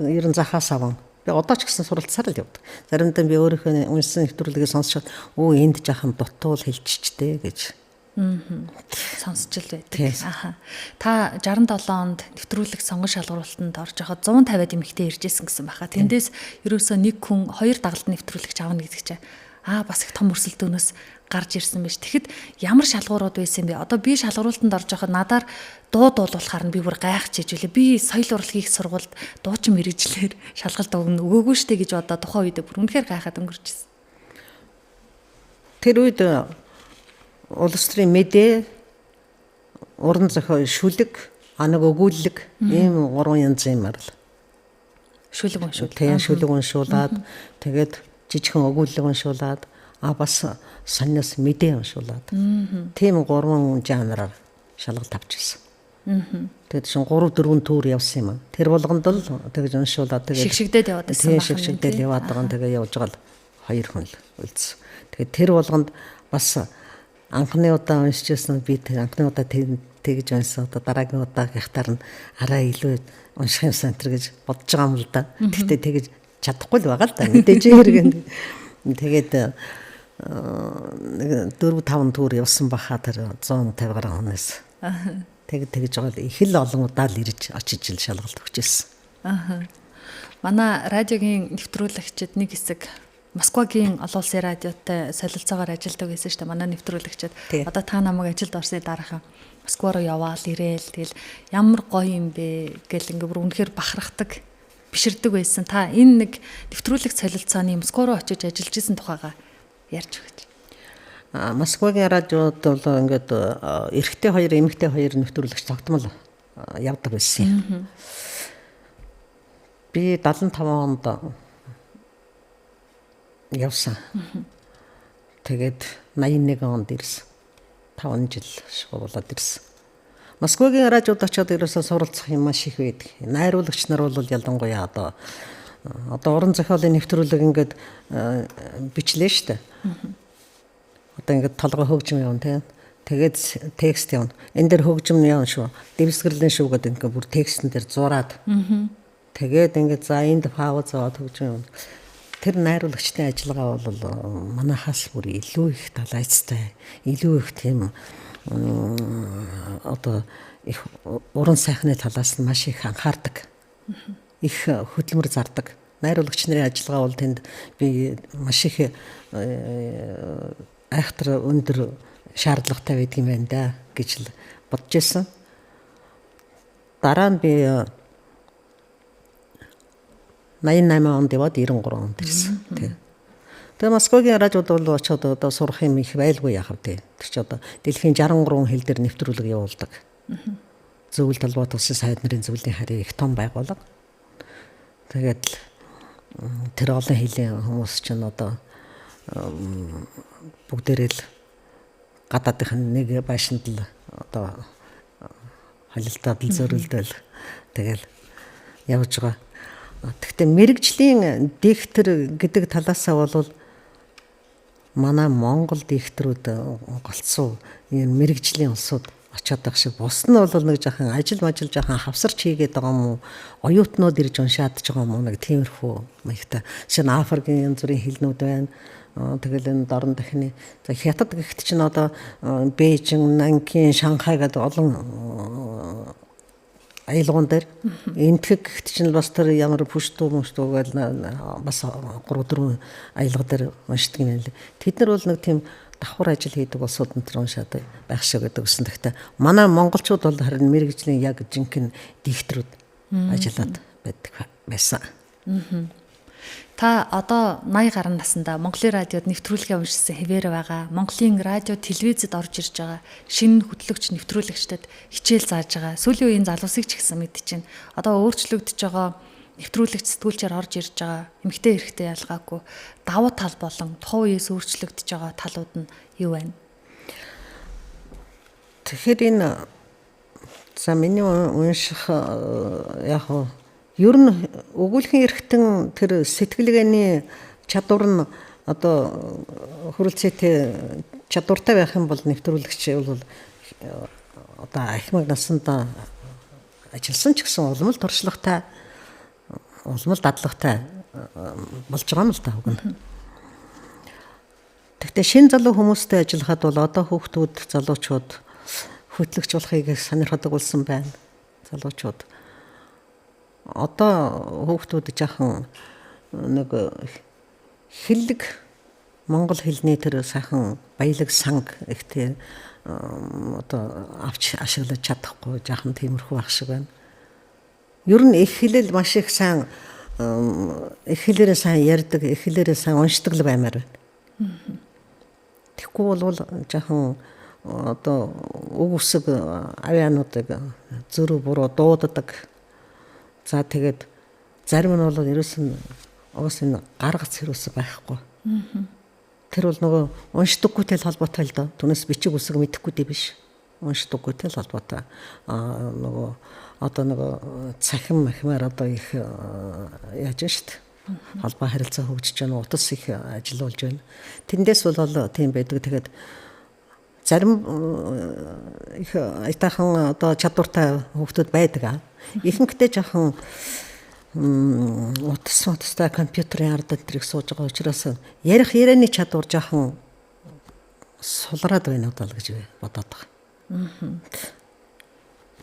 ер нь захаас аван би одоо ч гэсэн суралцсаар л явдаг. Заримдаа би өөрийнхөө уншсан нэвтрүүлгийг сонсчод энд жаахан дутуул хэлчихтэй гэж сонсч л байдаг. Аха. Та 67 онд нэвтрүүлэг сонгон шалгаруулалтанд орж байхад 150-ад эмэгтэй ирж исэн гэсэн баха. Тэндээс ерөөсөө нэг хүн хоёр дагалд нэвтрүүлэгч авна гэдэг чинь бас их том өрсөлдөөнөөс гарч ирсэн байж. Тэгэхэд ямар шалгуурууд байсан юм бэ? Одоо би шалгаруулалтанд орж байхад надаар дуу дуулуулахаар нь би бүр гайхчихэж үлээ. Би соёл урлагийн их сургуульд дуучин мэрэгжлэр шалгалт өгнө өгөөгүй штэ гэж одоо тухайн үедээ бүр үнэхээр гайхаад өнгөрч ирсэн. Тэр үед улс төрийн мэдээ, уран зохиол, шүлэг, анаг өгүүлэг ийм гурван янзын юм арал. Шүлэг уншуул. Тийм, шүлэг уншуулад тэгээд жижигхэн өгүүлэг уншуулад бас сониос мэдээ уншуулад. Тийм гурван жанраар шалгалт авчихсан. Тэгээд шин 3 4 төр явсан юм. Тэр болгонд л тэгж уншуулаад тэгээд шигшигдээд яваад байсан байх. Шигшигдээд яваад байгаа. Тэгээ явж байгаа л 2 хүн л үлдсэн. Тэгээд тэр болгонд бас анхны удаа уншижсэн би тэр анхны удаа тэгж уншсан. Одоо дараагийн удаагийнхтаар нь арай илүү унших юмсан энэ гэж бодож байгаа юм л да. Гэхдээ тэгж чадахгүй л байгаа л да. Мэдээж хэрэг. Тэгээд нэг 4 5 төр явсан баха тэр 150 гаруй хүнээс. Тэг тэгж байгаа л их л олон удаа л ирж очиж ил шалгалт өгч ирсэн. Манай радиогийн нэвтрүүлэгчид нэг хэсэг Москвагийн олон улсын радиотой солилцоогоор ажилладаг байсан шүү дээ. Манай нэвтрүүлэгчид одоо та намайг ажилд орсны дараахан Москва руу яваал ирээл тэгэл ямар гоё юм бэ гэл ингээ бүр үнэхээр бахархдаг, биширдэг байсан. Та энэ нэг нэвтрүүлэг солилцооны Москва руу очиж ажиллаж исэн тухайгаа ярьж өгөөч. Москвагийн радиод бол ингээд эрэгтэй 2, эмэгтэй 2 нэвтрүүлэгч тогтмол явдаг байсан юм. Би 75 онд явсан. Тэгээд 81 онд ирсэн. 5 жил шугуулад ирсэн. Москвагийн радиод очиод ерөөсөө суралцах юм маш их байдаг. Найруулагч нар бол ялангуяа одоо уран зохиолын нэвтрүүлэг ингээд бичлээ шүү дээ. Одоо ингээд толгой хөгжим явна тийм. Тэгээд текст явна. Энэ дээр хөгжим явна шүү. Дэвсгэрлэн шүү гэдэг ингээд бүр текстэн дээр зураад. Тэгээд ингээд за энд пауз аваад хөгжим явна. Тэр найруулагчдын ажиллагаа бол манайхаас бүр илүү их далайцтай, илүү их тийм одоо их уран сайхны талаас нь маш их анхаардаг. Их хөдөлмөр зардаг. Найруулагч нарын ажиллагаа бол тэнд би маш их айхтар өндөр шаардлагатай байдаг юм байна да гэж л бодож ирсэн. Дараа нь би 88 онд яваад 93 онд ирсэн. Тэгээ Москвагийн радиод бол очиод одоо сурах юм их байлгүй яхав тий. Тэр чи одоо дэлхийн 63 хэл дээр нэвтрүүлэг явуулдаг. Зөвлөлт холбоот улсын сайд нарын зөвлөлийн харийн их том байгууллага. Тэгээд тэр олон хэлийн хүмүүс чинь одоо бүгдээрээ л гадаадынх нь нэг байшинд л одоо холилдоод л зөрөлдөөл тэгэл явж байгаа. Гэхдээ мэрэгжлийн диктор гэдэг талаасаа бол манай Монгол дикторууд голцсон энэ мэрэгжлийн улсууд очиод байх шиг. Бус нь бол нэг жоохон ажил мажил жоохон хавсарч хийгээд байгаа юм уу? Оюутнууд ирж уншаад ч байгаа юм уу? Нэг тиймэрхүү маягтай. Жишээ нь Африкийн янз бүрийн хэлнүүд байна. Тэгэл энэ дорн дахны. За хятад гэхт чинь одоо Бээжин, Нанкин, Шанхай гэдэг олон аялгуун дээр. Энтхэг гэхт чинь бас тэр ямар пүштүү мөштүү гэж бас 3 4 аялга дээр уншдаг юм байна лээ. Тэд нар бол нэг тийм давхар ажил хийдэг улсууд энэ төр уншаад байх шиг гэдэг үсэн. Гэхдээ манай монголчууд бол харин мэрэгжлийн яг жинхэнэ дикторууд ажиллаад байдаг байсан. Та одоо 80 гаруй наснда Монголын радиод нэвтрүүлгээ уншсан хэвээр байгаа. Монголын радио, телевизэд орж ирж байгаа шинэ хөтлөгч, нэвтрүүлэгчдэд хичээл зааж байгаа. Сүүлийн үеийн залуусыг ч гэсэн мэдчихэв. Одоо өөрчлөгдөж байгаа нэвтрүүлэгч сэтгүүлчээр орж ирж байгаа эмэгтэй эрэгтэй ялгаагүй давуу тал болон тухайн үеэс өөрчлөгдөж байгаа талууд нь юу байна? Тэгэхээр энэ за миний унших яг ер нь өгүүлэхийн эрхтэн тэр сэтгэлгээний чадвар нь одоо хөрөлцөөтэй чадвартай байх юм бол нэвтрүүлэгч бол одоо ахмаг насандаа ажилласан ч гэсэн улам л туршлагатай, улам л дадлагтай болж байгаа юм л та үг нь. Гэхдээ шинэ залуу хүмүүстэй ажиллахад бол одоо хүүхдүүд, залуучууд хөтлөгч болохыг сонирходог болсон байна. Залуучууд одоо хүүхдүүд жаахан нэг хэллэг монгол хэлний тэр сайхан баялаг санг ихтэй одоо авч ашиглаж чадахгүй жаахан тиймэрхүү байх шиг байна. Ер нь их хэлэл маш их сайн их хэлээрээ сайн ярьдаг, их хэлээрээ сайн уншдаг л баймаар байна. Тэгэхгүй бол жаахан одоо үг үсэг авиануудыг зөрүү буруу дууддаг. За тэгээд зарим нь бол ерөөсөн уус энэ гаргац ерөөсөө байхгүй. Тэр бол нөгөө уншдаггүйтэй л холбоотой л доо. Түүнээс бичиг үсэг мэдэхгүй дээ биш. Уншдаггүйтэй л холбоотой. Нөгөө одоо нөгөө цахим махимаар одоо их яаж штт холбоо харилцаа хөгжиж байна, утас их ажил болж байна. Тэндээс бол тийм байдаг. Тэгээд зарим их аятайхан одоо чадвартай хүүхдүүд байдаг. Ихэнхдээ жоохон утастай компьютерын ард энтрийг сууж байгаа учраас ярих ярианы чадвар жоохон сулраад байна удаа л гэж бодоод байгаа.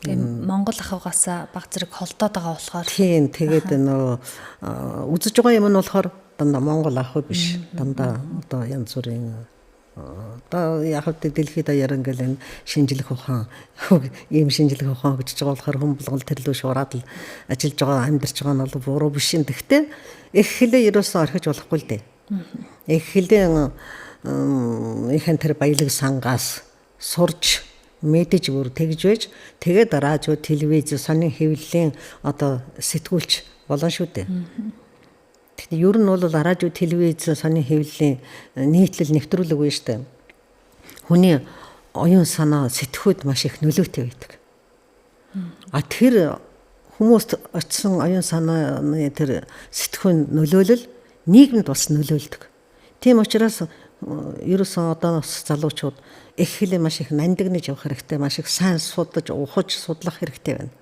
Тийм, Монгол ахуйгаас баг зэрэг холдоод байгаа болохоор. Тийм, тэгээд нөгөө үзэж байгаа юм нь болохоор дандаа Монгол ахуй биш. Дандаа одоо янз бүрийн одоо яг л дэлхийд даяар ингээл энэ шинжлэх ухаан ийм шинжлэх ухаан хөгжиж байгаа болохоор хүн болгон тэр лүү шуураад л ажиллаж байгаа, амьдарч байгаа нь бол буруу биш юм. Гэхдээ их хэлээ ерөөсөө орхиж болохгүй л дээ. Их хэлээ ихэн тэр баялаг сангаас сурч мэдэж бүр тэгж байж тэгээд радио, телевиз, сонин хэвлэлийн одоо сэтгүүлч болно шүү дээ. Тэгэхдээ ер нь бол радио, телевиз, сонин хэвлэлийн нийтлэл нэвтрүүлэг үе шүү дээ. Хүний оюун санаа сэтгхүйд маш их нөлөөтэй байдаг. А тэр хүмүүст очисон оюун санааны тэр сэтгхүйн нөлөөлөл нийгэмд бас нөлөөлдөг. Тийм учраас ерөөсөн одоо бас залуучууд их хэлээ маш их нандинаж явах хэрэгтэй, маш их сайн судаж, ухаж, судлах хэрэгтэй байна.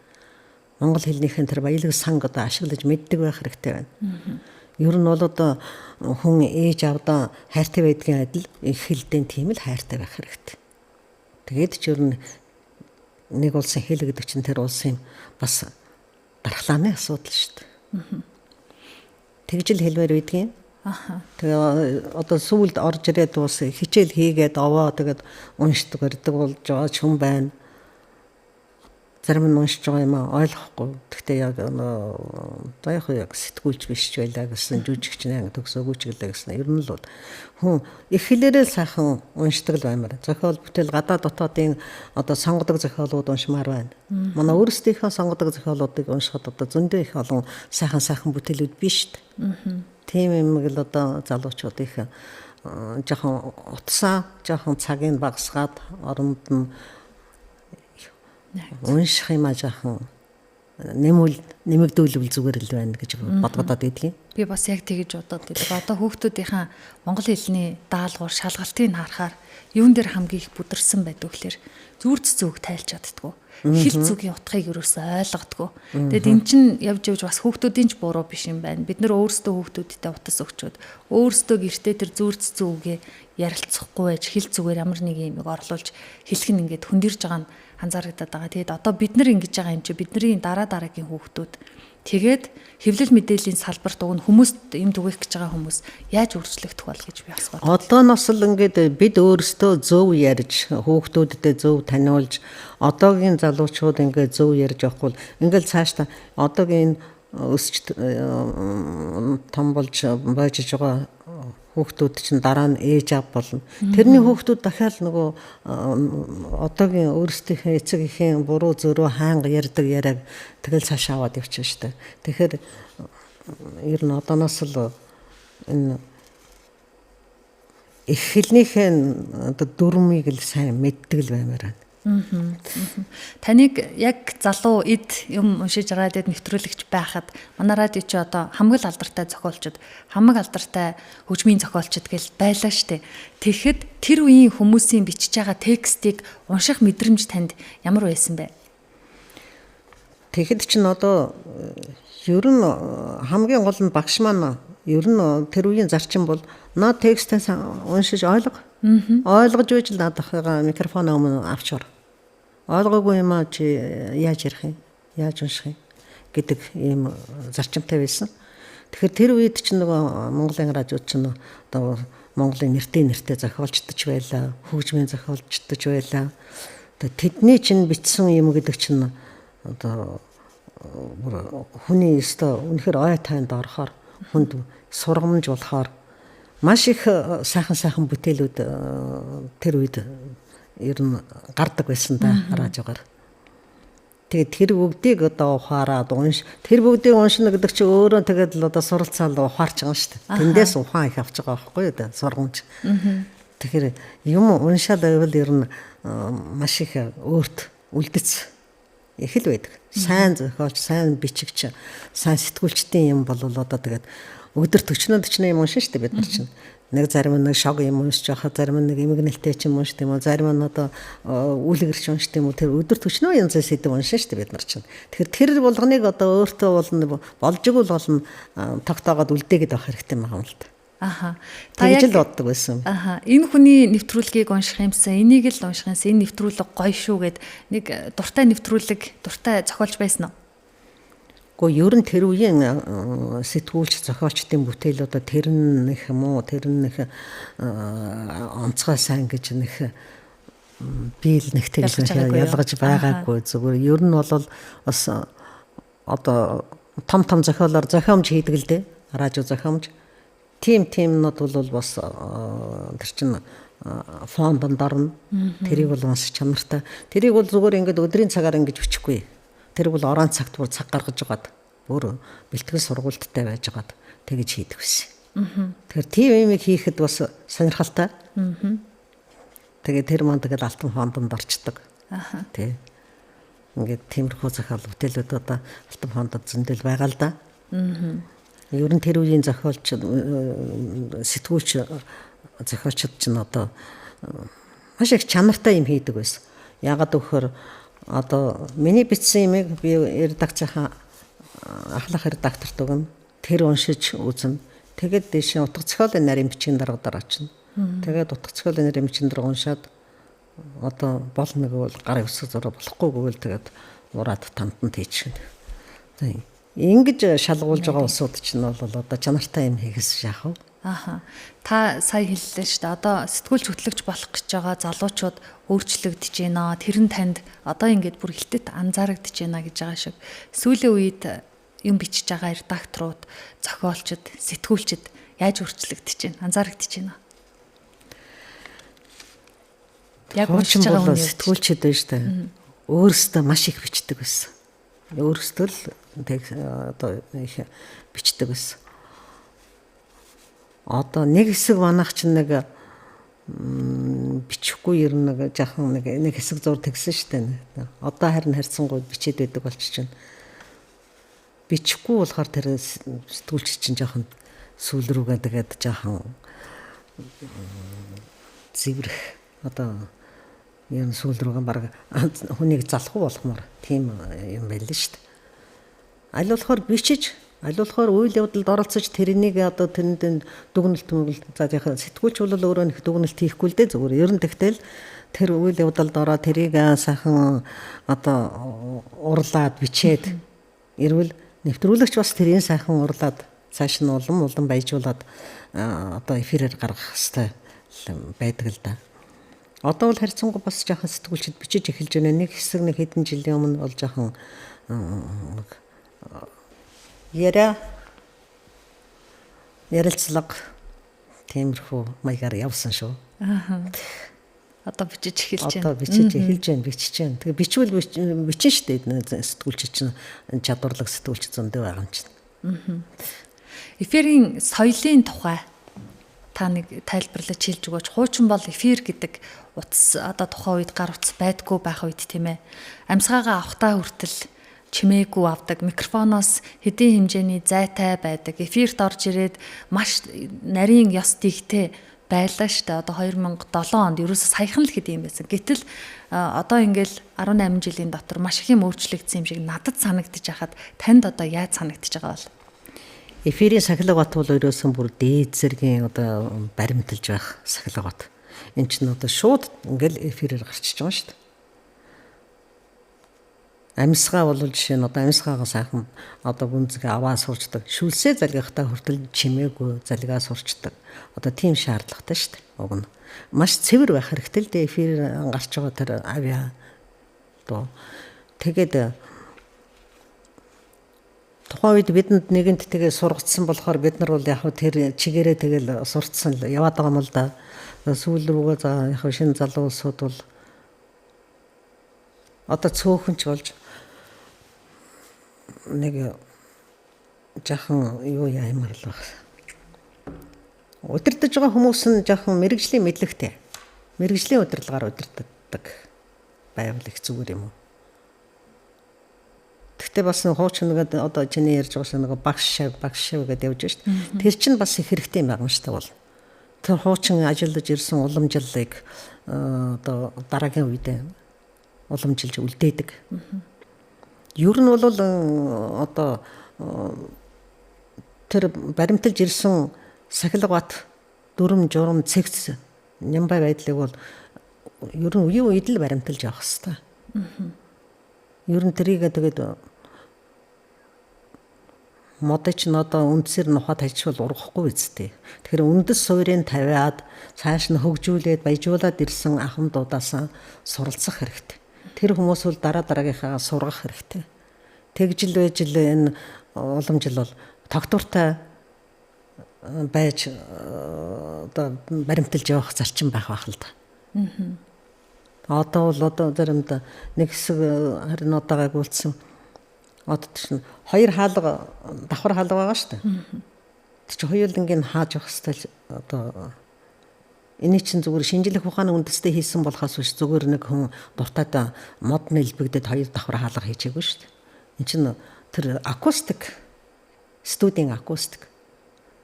Монгол хэлнийхэн тэр баялаг санг одоо ашиглаж мэддэг байх хэрэгтэй байна. Ер нь бол одоо хүн ээж аавдаа хайртай байдгийн адил их хэлдэн тийм л хайртай байх хэрэгтэй. Тэгээд ч ер нь нэг улсын хэл гэдэг чинь тэр улсын бас дархлааны асуудал шүү дээ. Тэгж л хэлмээр байдгийн. Тэгээ одоо сүүлд орж ирээд уус хичээл хийгээд овоо тэгээд уншдаг барьдаг болж байгаа ч хүн байна. Зарим нь уншиж байгаа юм аа ойлгохгүй. Гэхдээ яг одоо яг яг сэтгүүлч биш ч байлаа гэсэн, жүжигч нэ төгсөөгүй ч гэлээ гэсэн. Ер нь л бол хүн их хэлээрээ л сайхан уншдаг л баймаар. Зохиол бүтээл гадаад дотоодын одоо сонгодог зохиолууд уншмаар байна. Манай өөрсдийнхөө сонгодог зохиолуудыг уншихад одоо зөндөө их олон сайхан сайхан бүтээлүүд биш шүү дээ. Тийм юм л одоо залуучууд их жоохон утсаа жоохон цагийг багасгаад оронд нь унших юм а жоохон нэмэгдүүлвэл зүгээр л байна гэж бодгодоод байдгийн. Би бас яг тэгэж бодоод байдаг. Одоо хүүхдүүдийнхээ монгол хэлний даалгавар шалгалтыг харахаар юун дээр хамгийн их бүдэрсэн байдаг гэхээр зүрц зүг тайлж чаддгүй. Хэл зүгийн утгыг ерөөсөө ойлгодгоо. Тэгэд эн чинь явж явж бас хүүхдүүдийн ч буруу биш юм байна. Бид нар өөрсдөө хүүхдүүдтэй утас өгчөөд өөрсдөө гэртээ тэр зүрц зүгээ ярилцахгүй байж хэл зүгээр ямар нэг юм орлуулж хэлэх нь ингээд хөндөрж байгаа нь анзаарагдаад байгаа. Тэгээд одоо бид нар ингэж байгаа юм чи бидний дараа дараагийн хүүхдүүд тэгээд хэвлэл мэдээллийн салбарт уг нь хүмүүст юм түгээх гэж байгаа хүмүүс яаж өөрчлөгдөх бол гэж би бас бодлоо. Одооноос л ингээд бид өөрсдөө зөв ярьж, хүүхдүүддээ зөв таниулж, одоогийн залуучууд ингээд зөв ярьж явахгүй ингээд цаашдаа одоогийн өсч том болж бойжж байгаа хүүхдүүд чинь дараа нь ээж аав болно. Тэрний хүүхдүүд дахиад нөгөө одоогийн өөрсдийнхээ эцэг эхийн буруу зөрүү хаанга ярьдаг яриаг тэгэл цааш аваад явчихна шүү дээ. Тэгэхээр ер нь одооноос л энэ их хэлнийхээ одоо дүрмийг л сайн мэддэг л баймаар байна. Таныг яг залуу эд юм уншиж радиод нэвтрүүлэгч байхад манай радио чи одоо хамаг л алдартай зохиолчд, хамаг алдартай хөгжмийн зохиолчд гэл байлаа штэ. Тэгэхэд тэр үеийн хүмүүсийн бичиж байгаа текстийг унших мэдрэмж танд ямар байсан бэ? Тэгэхэд чинь одоо ер нь хамгийн гол нь багш маань ер нь тэр үеийн зарчим бол наа текстээ уншиж ойлго. Ойлгож байж л наадахыгаа микрофон өмнө авч ор. Ойлгоогүй юм аа чи яаж ярих юм? Яаж унших юм гэдэг ийм зарчимтай байсан. Тэгэхээр тэр үед чинь нөгөө Монголын радио чинь одоо Монголын нэртэй зохиолчдож байлаа, хөгжмийн зохиолчдож байлаа. Тэдний чинь бичсэн юм гэдэг чинь одоо хүний өстө үнэхээр ой тайнд орохоор хүнд сургамж болохоор маш их сайхан бүтээлүүд тэр үед ер нь гардаг байсан да радиогоор. Тэгээд тэр бүгдийг одоо ухаарад унш тэр бүгдийг уншина гэдэг чинь өөрөө тэгээд л одоо суралцаал ухаарч байгаа шүү дээ. Тэндээс ухаан их авч байгаа байхгүй юу да сургамж. Тэгэхээр юм уншаал байвал ер нь маш их өөрт үлдэц их л байдаг. Сайн зохиолч, сайн бичигч, сайн сэтгүүлчдийн юм бол одоо тэгээд өдөр 40 юм уншина шүү дээ бид нар чинь. Нэг зарим нэг шог юм уншиж байхад, зарим нэг эмгэнэлтэй ч юм уншдаг юм уу, зарим нь одоо үлгэрч уншдаг юм уу, тэр өдөр 40 янзын сэдэв уншина шүү дээ бид нар чинь. Тэгэхээр тэр болгоныг одоо өөртөө болно, болж игэл болно тогтоогоод үлдээгээд авах хэрэгтэй байгаа юм л да. Аха. Та яг л боддог байсан. Аха. Энэ хүний нэвтрүүлгийг унших юмсан, энийг л унших юмсан, энэ нэвтрүүлэг гоё шүү гэд нэг дуртай нэвтрүүлэг, дуртай зохиолч байсан уу? Гэхдээ ер нь тэр үеийн сэтгүүлч зохиолчдын бүтээл одоо тэр нь их муу, тэр нь их онцгой сайн гэж нэг би л нэг тэгж ялгаж байгаагүй. Зүгээр ер нь бол бас одоо том том зохиолоор зохиомж хийдэг л дээ. Радио зохиомж. Тиймнүүд бол бас тэр чинь фондонд орно. Тэрийг бол маш чанартай. Тэрийг бол зүгээр ингээд өдрийн цагаар ингэж бичихгүй. Тэр бол орон цагт бүр цаг гаргаж байгаад бүр бэлтгэл сургуульттай байж байгаад тэгж хийдэг байсан. Тэгэхээр тийм юмыг хийхэд бас сонирхолтой. Тэгээд тэр маань тэгэл алтан фондонд орчдөг. Тий. Ингээд тиймэрхүү зохиол бүтээлүүд одоо алтан фондод зөндөл байгаа л да. Ер нь тэр үеийн зохиолч, сэтгүүлч зохиолчид чинь одоо маш их чанартай юм хийдэг байсан. Яагаад гэвэл одоо миний бичсэн юмыг би редакцийнхаа ахлах редакторт өгнө. Тэр уншиж үзнэ. Тэгээд дээшээ утга зохиолын нарийн бичгийн дарга дээр очино. Тэгээд утга зохиолын нарийн бичгийн дарга уншаад одоо болно гэвэл гар өсөг зураа, болохгүй гэвэл тэгээд ураад тамтанд хийчихнэ. Ингэж шалгуулж байгаа улсууд чинь бол одоо чанартай юм хийхээс яах вэ? Аха. Та сая хэллээ шүү дээ. Одоо сэтгүүлч хөтлөгч болох гэж байгаа залуучууд өөрчлөгдөж байна. Тэр нь танд одоо ингээд бүр хэлтэд анзаарагдж байна гэж байгаа шиг. Сүүлийн үед юм бичиж байгаа редакторууд, зохиолчид, сэтгүүлчид яаж өөрчлөгдөж байна? Анзаарагдж байна. Яг уншиж байгаа хүн сэтгүүлчид байна шүү дээ. Өөрсдөө маш их бичдэг байсан. Өөрсдөө л одоо их бичдэг байсан. Одоо нэг хэсэг манайх чинь нэг бичихгүй ер нь нэг жаахан нэг хэсэг зур тэгсэн шүү дээ. Одоо харин харьцангуй бичээд байдаг болчих чинь. Бичихгүй болохоор тэр сэтгүүлч чинь жаахан сүүл рүүгээ тэгээд жаахан зэврэх одоо ер нь сүүл рүүгээ баг хүнийг залхуу болохмоор тийм юм байл л шүү дээ. Аль болохоор бичиж, аль болохоор үйл явдалд оролцож тэрнийг одоо тэрэнд дүгнэлт мөглөлт, за яг сэтгүүлч бол өөрөө нэг дүгнэлт хийхгүй л дээ зүгээр. Ер нь тэгтэл тэр үйл явдалд ороо тэрийг сайхан одоо урлаад бичээд ирвэл нэвтрүүлэгч бас тэрийг сайхан урлаад цааш нь улам улам баяжуулаад одоо эфирээр гаргах хэрэгтэй байдаг л да. Одоо бол харьцангуй бас жаахан сэтгүүлчд бичиж эхэлж байна. Нэг хэсэг нэг хэдэн жилийн өмнө бол жаахан яриа ярилцлага тиймэрхүү маягаар явсан шүү. Аа. Одоо бичиж эхэлж байна. Одоо бичиж эхэлж байна, бичиж байна. Тэгээ бичвэл бичин шүү дээ. Сэтгүүлч чинь чадварлаг сэтгүүлч зөндөө байгаа юм чинь. Эфирийн соёлын тухай та нэг тайлбарлаж хэлж өгөөч. Хуучин бол эфир гэдэг утас одоо тухайн үед гар утас байдгүй байх үед тийм ээ. Амьсгаагаа авахтаа хүртэл чимээгүй авдаг, микрофоноос хэдийн хэмжээний зайтай байдаг. Эфирт орж ирээд маш нарийн ёс дигтэй байлаа шүү дээ. Одоо 2007 онд ерөөсөө саяхан л хэд юм байсан. Гэтэл одоо ингээл 18 жилийн дотор маш их юм өөрчлөгдсөн юм шиг надад санагдчих хахад танд одоо яаж санагдчих байгаа бол? Эфирийн сахилга бат бол ерөөсөн бүр дээд зэргийн одоо баримталж байх сахилга бат. Энд чинь одоо шууд ингээл эфирээр гарчиж байгаа шүү дээ. Амьсгаа бол жишээ нь одоо амьсгаагаа сайхан одоо гүнзгий аваа сурчдаг. Шүлсээ залгихтаа хүртэл чимээгүй залгаа сурчдаг. Одоо тийм шаардлагатай шүү дээ. Уг нь маш цэвэр байх хэрэгтэй л дээ эфир гарч байгаа тэр авиа доо. Тэгээд тухайн үед бидэнд нэгэнд тэгээ сургацсан болохоор бид нар бол яг тэр чигээрээ тэгэл сурцсан л яваад байгаа юм л да. Сүүл рүүгээ за яг шинэ залуу улсууд бол одоо цөөхөн ч болж нэг жахан юу яамар л баг. Удирдах байгаа хүмүүс нь жоохон мэрэгжлийн мэдлэгтэй. Мэрэгжлийн удирдлагаар удирддаг байвал их зүгээр юм уу? Гэхдээ бас хуучин нэг одоо чиний ярьж байгаа шиг нэг багш шав, багш шав гэдээ явж шít. Тэр чинь бас их хэрэгтэй юм байгаа юм шүү дээ бол. Тэр хуучин ажиллаж ирсэн уламжлалыг одоо дараагийн үедээ уламжилж үлдээдэг. Ер нь бол одоо тэр баримталж ирсэн сахилга бат дүрм журам цэгц нямбай байдлыг бол ер нь үеийн үед л баримталж явах хэвээр. Ер нь тэрийг тэгээд модыг чинь одоо үндсээр нухаа тавьчихвал ургахгүй үсттэй. Тэгэхээр үндэс суурийг тавиад цааш нь хөгжүүлээд баяжуулаад ирсэн ахмадуудаас суралцах хэрэгтэй. Тэр хүмүүс бол дараа дараагийнхаа сургах хэрэгтэй. Тэгжил байж л энэ уламжил бол тогтвортой байж одоо баримталж явах зарчим байх байх л да. Одоо бол одоо заримдаа нэг хэсэг харин одоо гайгуулсан. Одоо чинь хоёр хаалга давхар хаалга байгаа шүү дээ. Тэр чинь хоёулангийг хааж явах хэрэгтэй одоо эний чинь зүгээр шинжлэх ухааны үндэстэй хийсэн болохоос биш зүгээр нэг хүн дуртайд мод нэлбэгдэд хоёр давхар хаалга хийжээгүй шүү дээ. Энд чинь тэр акустик студийн акустик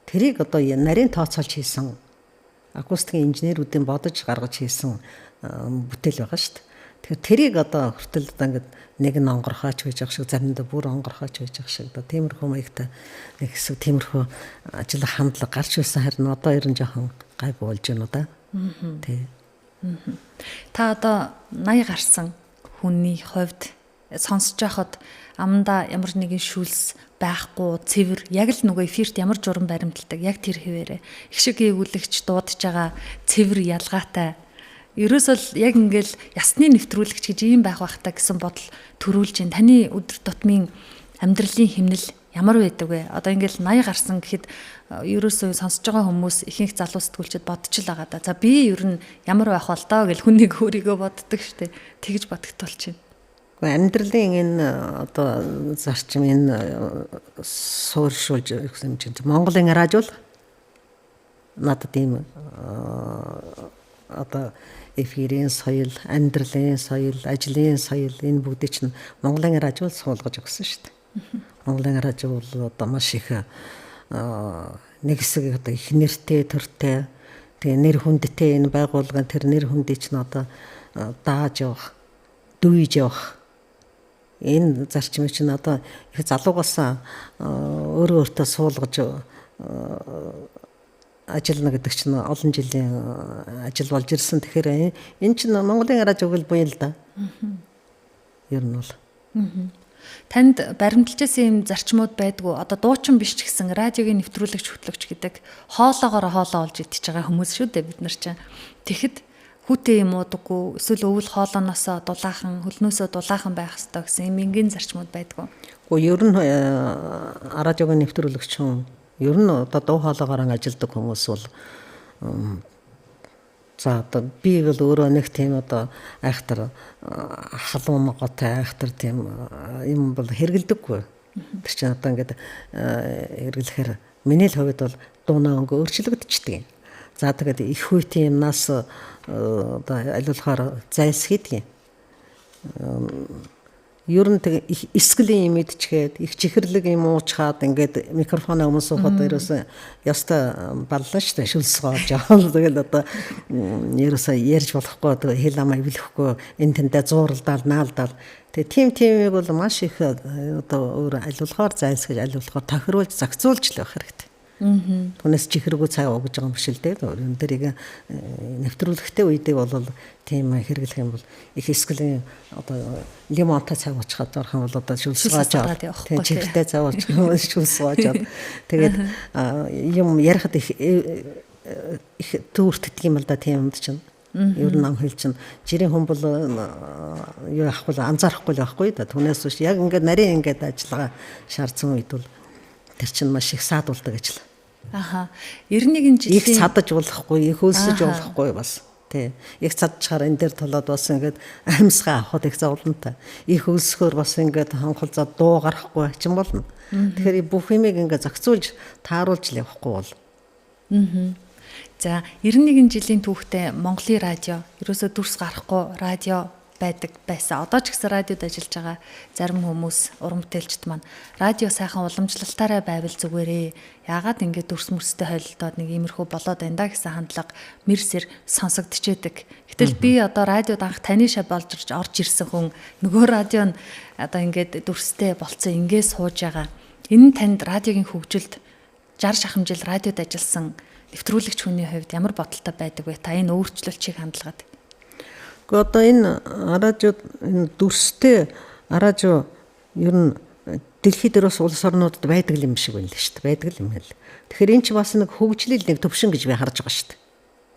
тэрийг одоо нарийн тооцоолж хийсэн акустикийн инженерүүдийн бодож гаргаж хийсэн бүтээл байгаа шүү дээ. Тэгэхээр тэрийг одоо хүртэл одоо ингээд нэг нь онгорхооч байж байгаа шиг заримдаа бүр онгорхооч байж байгаа шиг одоо тиймэрхүү маягтай нэг хэсэг тиймэрхүү ажиллах хандлага гарч ирсэн, харин одоо ер нь жоохон гайгүй болж байна уу да. Тий. Та одоо 80 гарсан хүний хувьд сонсож байхад амандаа ямар нэгэн шүлс байхгүй цэвэр яг л нөгөө эфирт ямар журам баримталдаг яг тэр хэвээрээ их шиг эгүүлэгч дуудаж байгаа цэвэр ялгаатай. Ерөөсөө л яг ингээл ясны нэвтрүүлэгч гэж ийм байх байх та гэсэн бодол төрүүлж байна. Таны өдөр тутмын амьдралын хэмнэл ямар байдаг вэ? Одоо ингээл 80 гарсан гэхэд ерөөсөө сонсож байгаа хүмүүс ихэнх залуу сэтгүүлчд бодчих л байгаа да. За би ер нь ямар байх бол доо гэл хүнийг өөрийгөө боддог штэ. Тэгж бодогдтол чинь. Гэхдээ амьдралын энэ одоо зарчим энэ суурьшуулж гэсэн юм чинь Монголын радио л надад ийм одоо эфирийн соёл, амьдралын соёл, ажлын соёл энэ бүгдийг чинь Монголын радио суулгаж өгсөн шүү дээ. Монголын радио бол одоо маш их нэг хэсэг одоо их нэртэй, төртэй, тэгээ нэр хүндтэй энэ байгууллагын тэр нэр хүндийг чинь одоо дааж явах, дүйж явах энэ зарчмыг чинь одоо их залуугаас өөрөө өөртөө суулгаж ажиллана гэдэг чинь олон жилийн ажил болж ирсэн. Тэгэхээр энэ чинь Монголын радиог л буяа л да. Ер нь бол. Танд баримталж байсан юм зарчмууд байдгүй. Одоо дуучин биш ч гэсэн радиогийн нэвтрүүлэгч хөтлөгч гэдэг хоолоогоор хоолоо олж идчихэж байгаа хүмүүс шүү дээ бид нар чинь. Тэгэхэд хүүтэй юм уудаггүй эсвэл өвөл хоолооноосоо дулаахан, хөлнөөсөө дулаахан байх ёстой гэсэн юм энгийн зарчмууд байдгүй. Гэхдээ ер нь радиогийн нэвтрүүлэгч хүн ер нь одоо дуу хоолоогоор ажилладаг хүмүүс бол за одоо би бол өөрөө нэг тийм одоо айхтар халуун моготой айхтар тийм юм бол хэрэглэдэггүй. Тэр чинь одоо ингээд хэрэглэхээр миний л хувьд бол дуунаа өнгө өөрчлөгдчихдөг юм. За тэгээд их хүйтэн юмнаас одоо аль болохоор зайлсхийдэг юм. Ер нь тэг их эсгэлийн юм идчихээд их чихэрлэг юм уучхаад ингээд микрофон өмнө суухад ерөөсөө ёстой баллаа шүү дээ, шүлс гоож явал тэгэл одоо ерөөсөө ярьж болохгүй, хэл амаа эвлэхгүй энэ тэндээ зууралдаал наалдаал. Тэгээ тимийг бол маш их одоо өөр аль болохоор зайлсхийж, аль болохоор тохируулж зохицуулж л байх хэрэгтэй. Түүнээс чихэргүй цай ууж байгаа юм биш л дээ. Энэ дэрийг нэвтрүүлэхтэй үедээ бол тийм хэрэглэх юм бол их эсгэлийн одоо лимонтой цай уучхад орох юм бол одоо шүлс гоож явах, тийм чихэртэй цай уучих юм бол шүлс гоож. Тэгээд юм ярихад их их түүртдэг юм л да тийм юмд чинь. Ер нь ам хэл чинь жирийн хүн бол юу яахгүй анзаарахгүй л байхгүй да. Түүнээс биш яг ингээд нарийн ингээд ажиллагаа шаардсан үед бол тэр чинь маш их саадулдаг ажил. Аха. 91 жилийн их цадаж болохгүй, их өлсөж болохгүй бас. Тий. Их цадчихаар энэ дээр толоод бас ингээд амьсгаа авахд их зовлонтой. Их өлсөхөөр бас ингээд хонхолзоо дуу гарахгүй ачин болно. Тэгэхээр бүх юмыг ингээд зохицуулж тааруулж л явахгүй бол. За 91 жилийн түүхтэй Монголын радио ерөөсөө дүрс гарахгүй радио байдаг байсан. Одоо ч гэсэн радиод ажиллаж байгаа зарим хүмүүс уран бүтээлчд маань радио сайхан уламжлалтаараа байвал зүгээрээ. Яагаад ингэ дүрс мөрстэй холилдоод нэг иймэрхүү болоод байна да гэсэн хандлага мэрсэр сонсогдчихэдэг. Гэтэл би одоо радиод анх таны шав болж орж ирсэн хүн нөгөө радио нь одоо ингээд дүрстэй болцсон ингээ сууж байгаа. Энэ нь танд радиогийн хөгжилд 60 шахам жил радиод ажилласан нэвтрүүлэгч хүний хувьд ямар бодолтой байдаг вэ? Та энэ өөрчлөлтийг хандлагад. Гэхдээ одоо энэ радио энэ дүрстэй радио ер нь дэлхийд дээр бас улс орнуудад байдаг юм шиг байна л шүү дээ. Байдаг юм л. Тэгэхээр энэ ч бас нэг хөгжлийн нэг төвшин гэж би харж байгаа шүү дээ.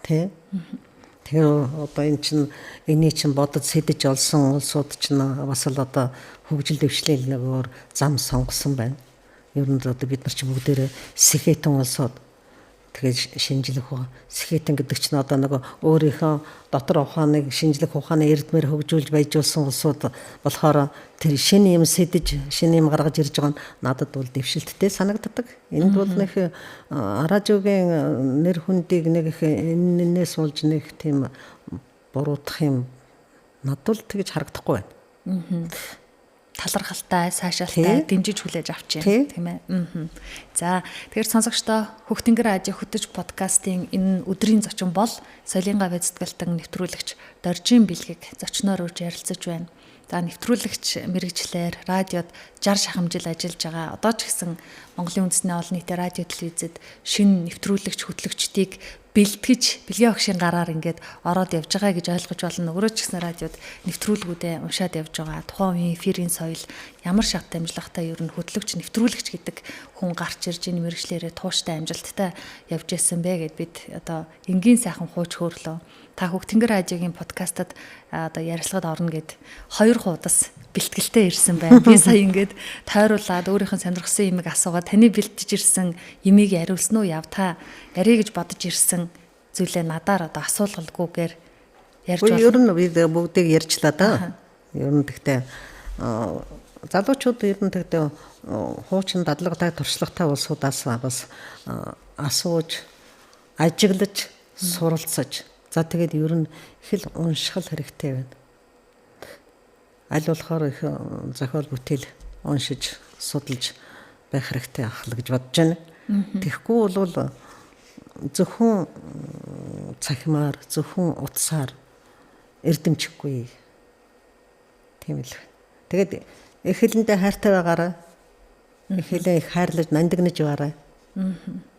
Тэ? Тэгэхээр одоо энэ чинь эний чинь бодож сэдэж олсон улсууд чинь бас л одоо хөгжил дэвшлийн нэг өөр зам сонгосон байна. Ер нь одоо бид нар ч бүгдээрээ сэхэтэн улсууд. Тэгээд шинжлэх ухаан, сэхэтэн гэдэг чинь одоо нөгөө өөрийнхөө дотор ухааныг шинжлэх ухааны эрдмээр хөгжүүлж баяжуулсан улсууд болохоор тэр шинэ юм сэдэж, шинэ юм гаргаж ирж байгаа нь надад бол дэвшилттэй санагддаг. Энд бол нэг радиогийн нэр хүндийг нэг их энэнээс болж нэг тийм буруутах юм надад бол тэгж харагдахгүй байна. Талархалтай, сайшаалтай дэмжиж хүлээж авч байна, тийм ээ. За, тэгэхээр сонсогчдоо Хөхтөнгөр радио хөтөч подкастын энэ өдрийн зочин бол Соёлын гавь зүтгэлтэн нэвтрүүлэгч Доржийн бэлгийг зочноор урьж ярилцаж байна. За, нэвтрүүлэгч мэрэгчлэр радиод 60 шахам жил ажиллаж байгаа. Одоо ч гэсэн Монголын үндэсний олон нийтийн радио телевизэд шинэ нэвтрүүлэгч хөтлөгчдийг бэлтгэж бэлгийн огшийн гараар ингээд ороод явж байгаа гэж ойлгож болно. Өөрөө ч гэсэн радиод нэвтрүүлгүүдээ уншаад явж байгаа. Тухайн үеийн эфирийн соёл ямар шат амжилттай ер нь хөтлөгч нэвтрүүлэгч гэдэг хүн гарч ирж энэ мэрэгчлэрээ тууштай амжилттай явж исэн бэ гэд бид одоо энгийн сайхан хууч хөрлөө. Та Хөхтөнгөр радиогийн подкастад одоо ярилцлагад орно гэд 2 хуудас бэлтгэлтэй ирсэн байна. Би сая ингээд тойруулаад өөрийнх нь сонирхсан юмыг асуугаад таны бэлтэж ирсэн юмыг яриулсан уу яв та ярий гэж бодож ирсэн зүйлээ надаар одоо асуулгалгүйгээр ярьж байна. Ер нь би бүгдийг ярьчлаа да. Ер нь тэгтээ залуучууд ер нь тэгтээ хуучин дадлагтай туршлагатай улсуудаас бас асууж, ажиглаж, суралцаж. За тэгээд ер нь их л унших хэрэгтэй байна. Аль болохоор их зохиол бүтээл уншиж, судалж байх хэрэгтэй ах л гэж бодож байна. Тэгэхгүй бол зөвхөн цахимаар, зөвхөн утсаар эрдэмчихгүй. Тийм л. Тэгээд их хэлэндээ хайртай байгаарай. Их хэлээ их хайрлаж, нандинаж байгаарай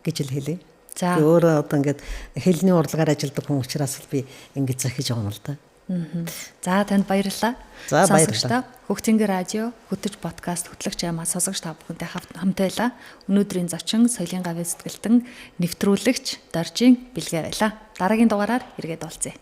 гэж л хэлье. За. Би өөрөө одоо ингээд хэлний урлагаар ажилладаг хүн учраас л би ингэж захиж байгаа юм л да. За, танд баярлалаа. За, баярлалаа. Хөхтөнгөр радио хөтөч подкаст хөтлөгч Ямаа сонсогч та бүхэнтэй хамт байлаа. Өнөөдрийн зочин Соёлын гавь зүтгэлтэн нэвтрүүлэгч Доржийн бэлгээ байлаа. Дараагийн дугаараар эргээд уулзъя.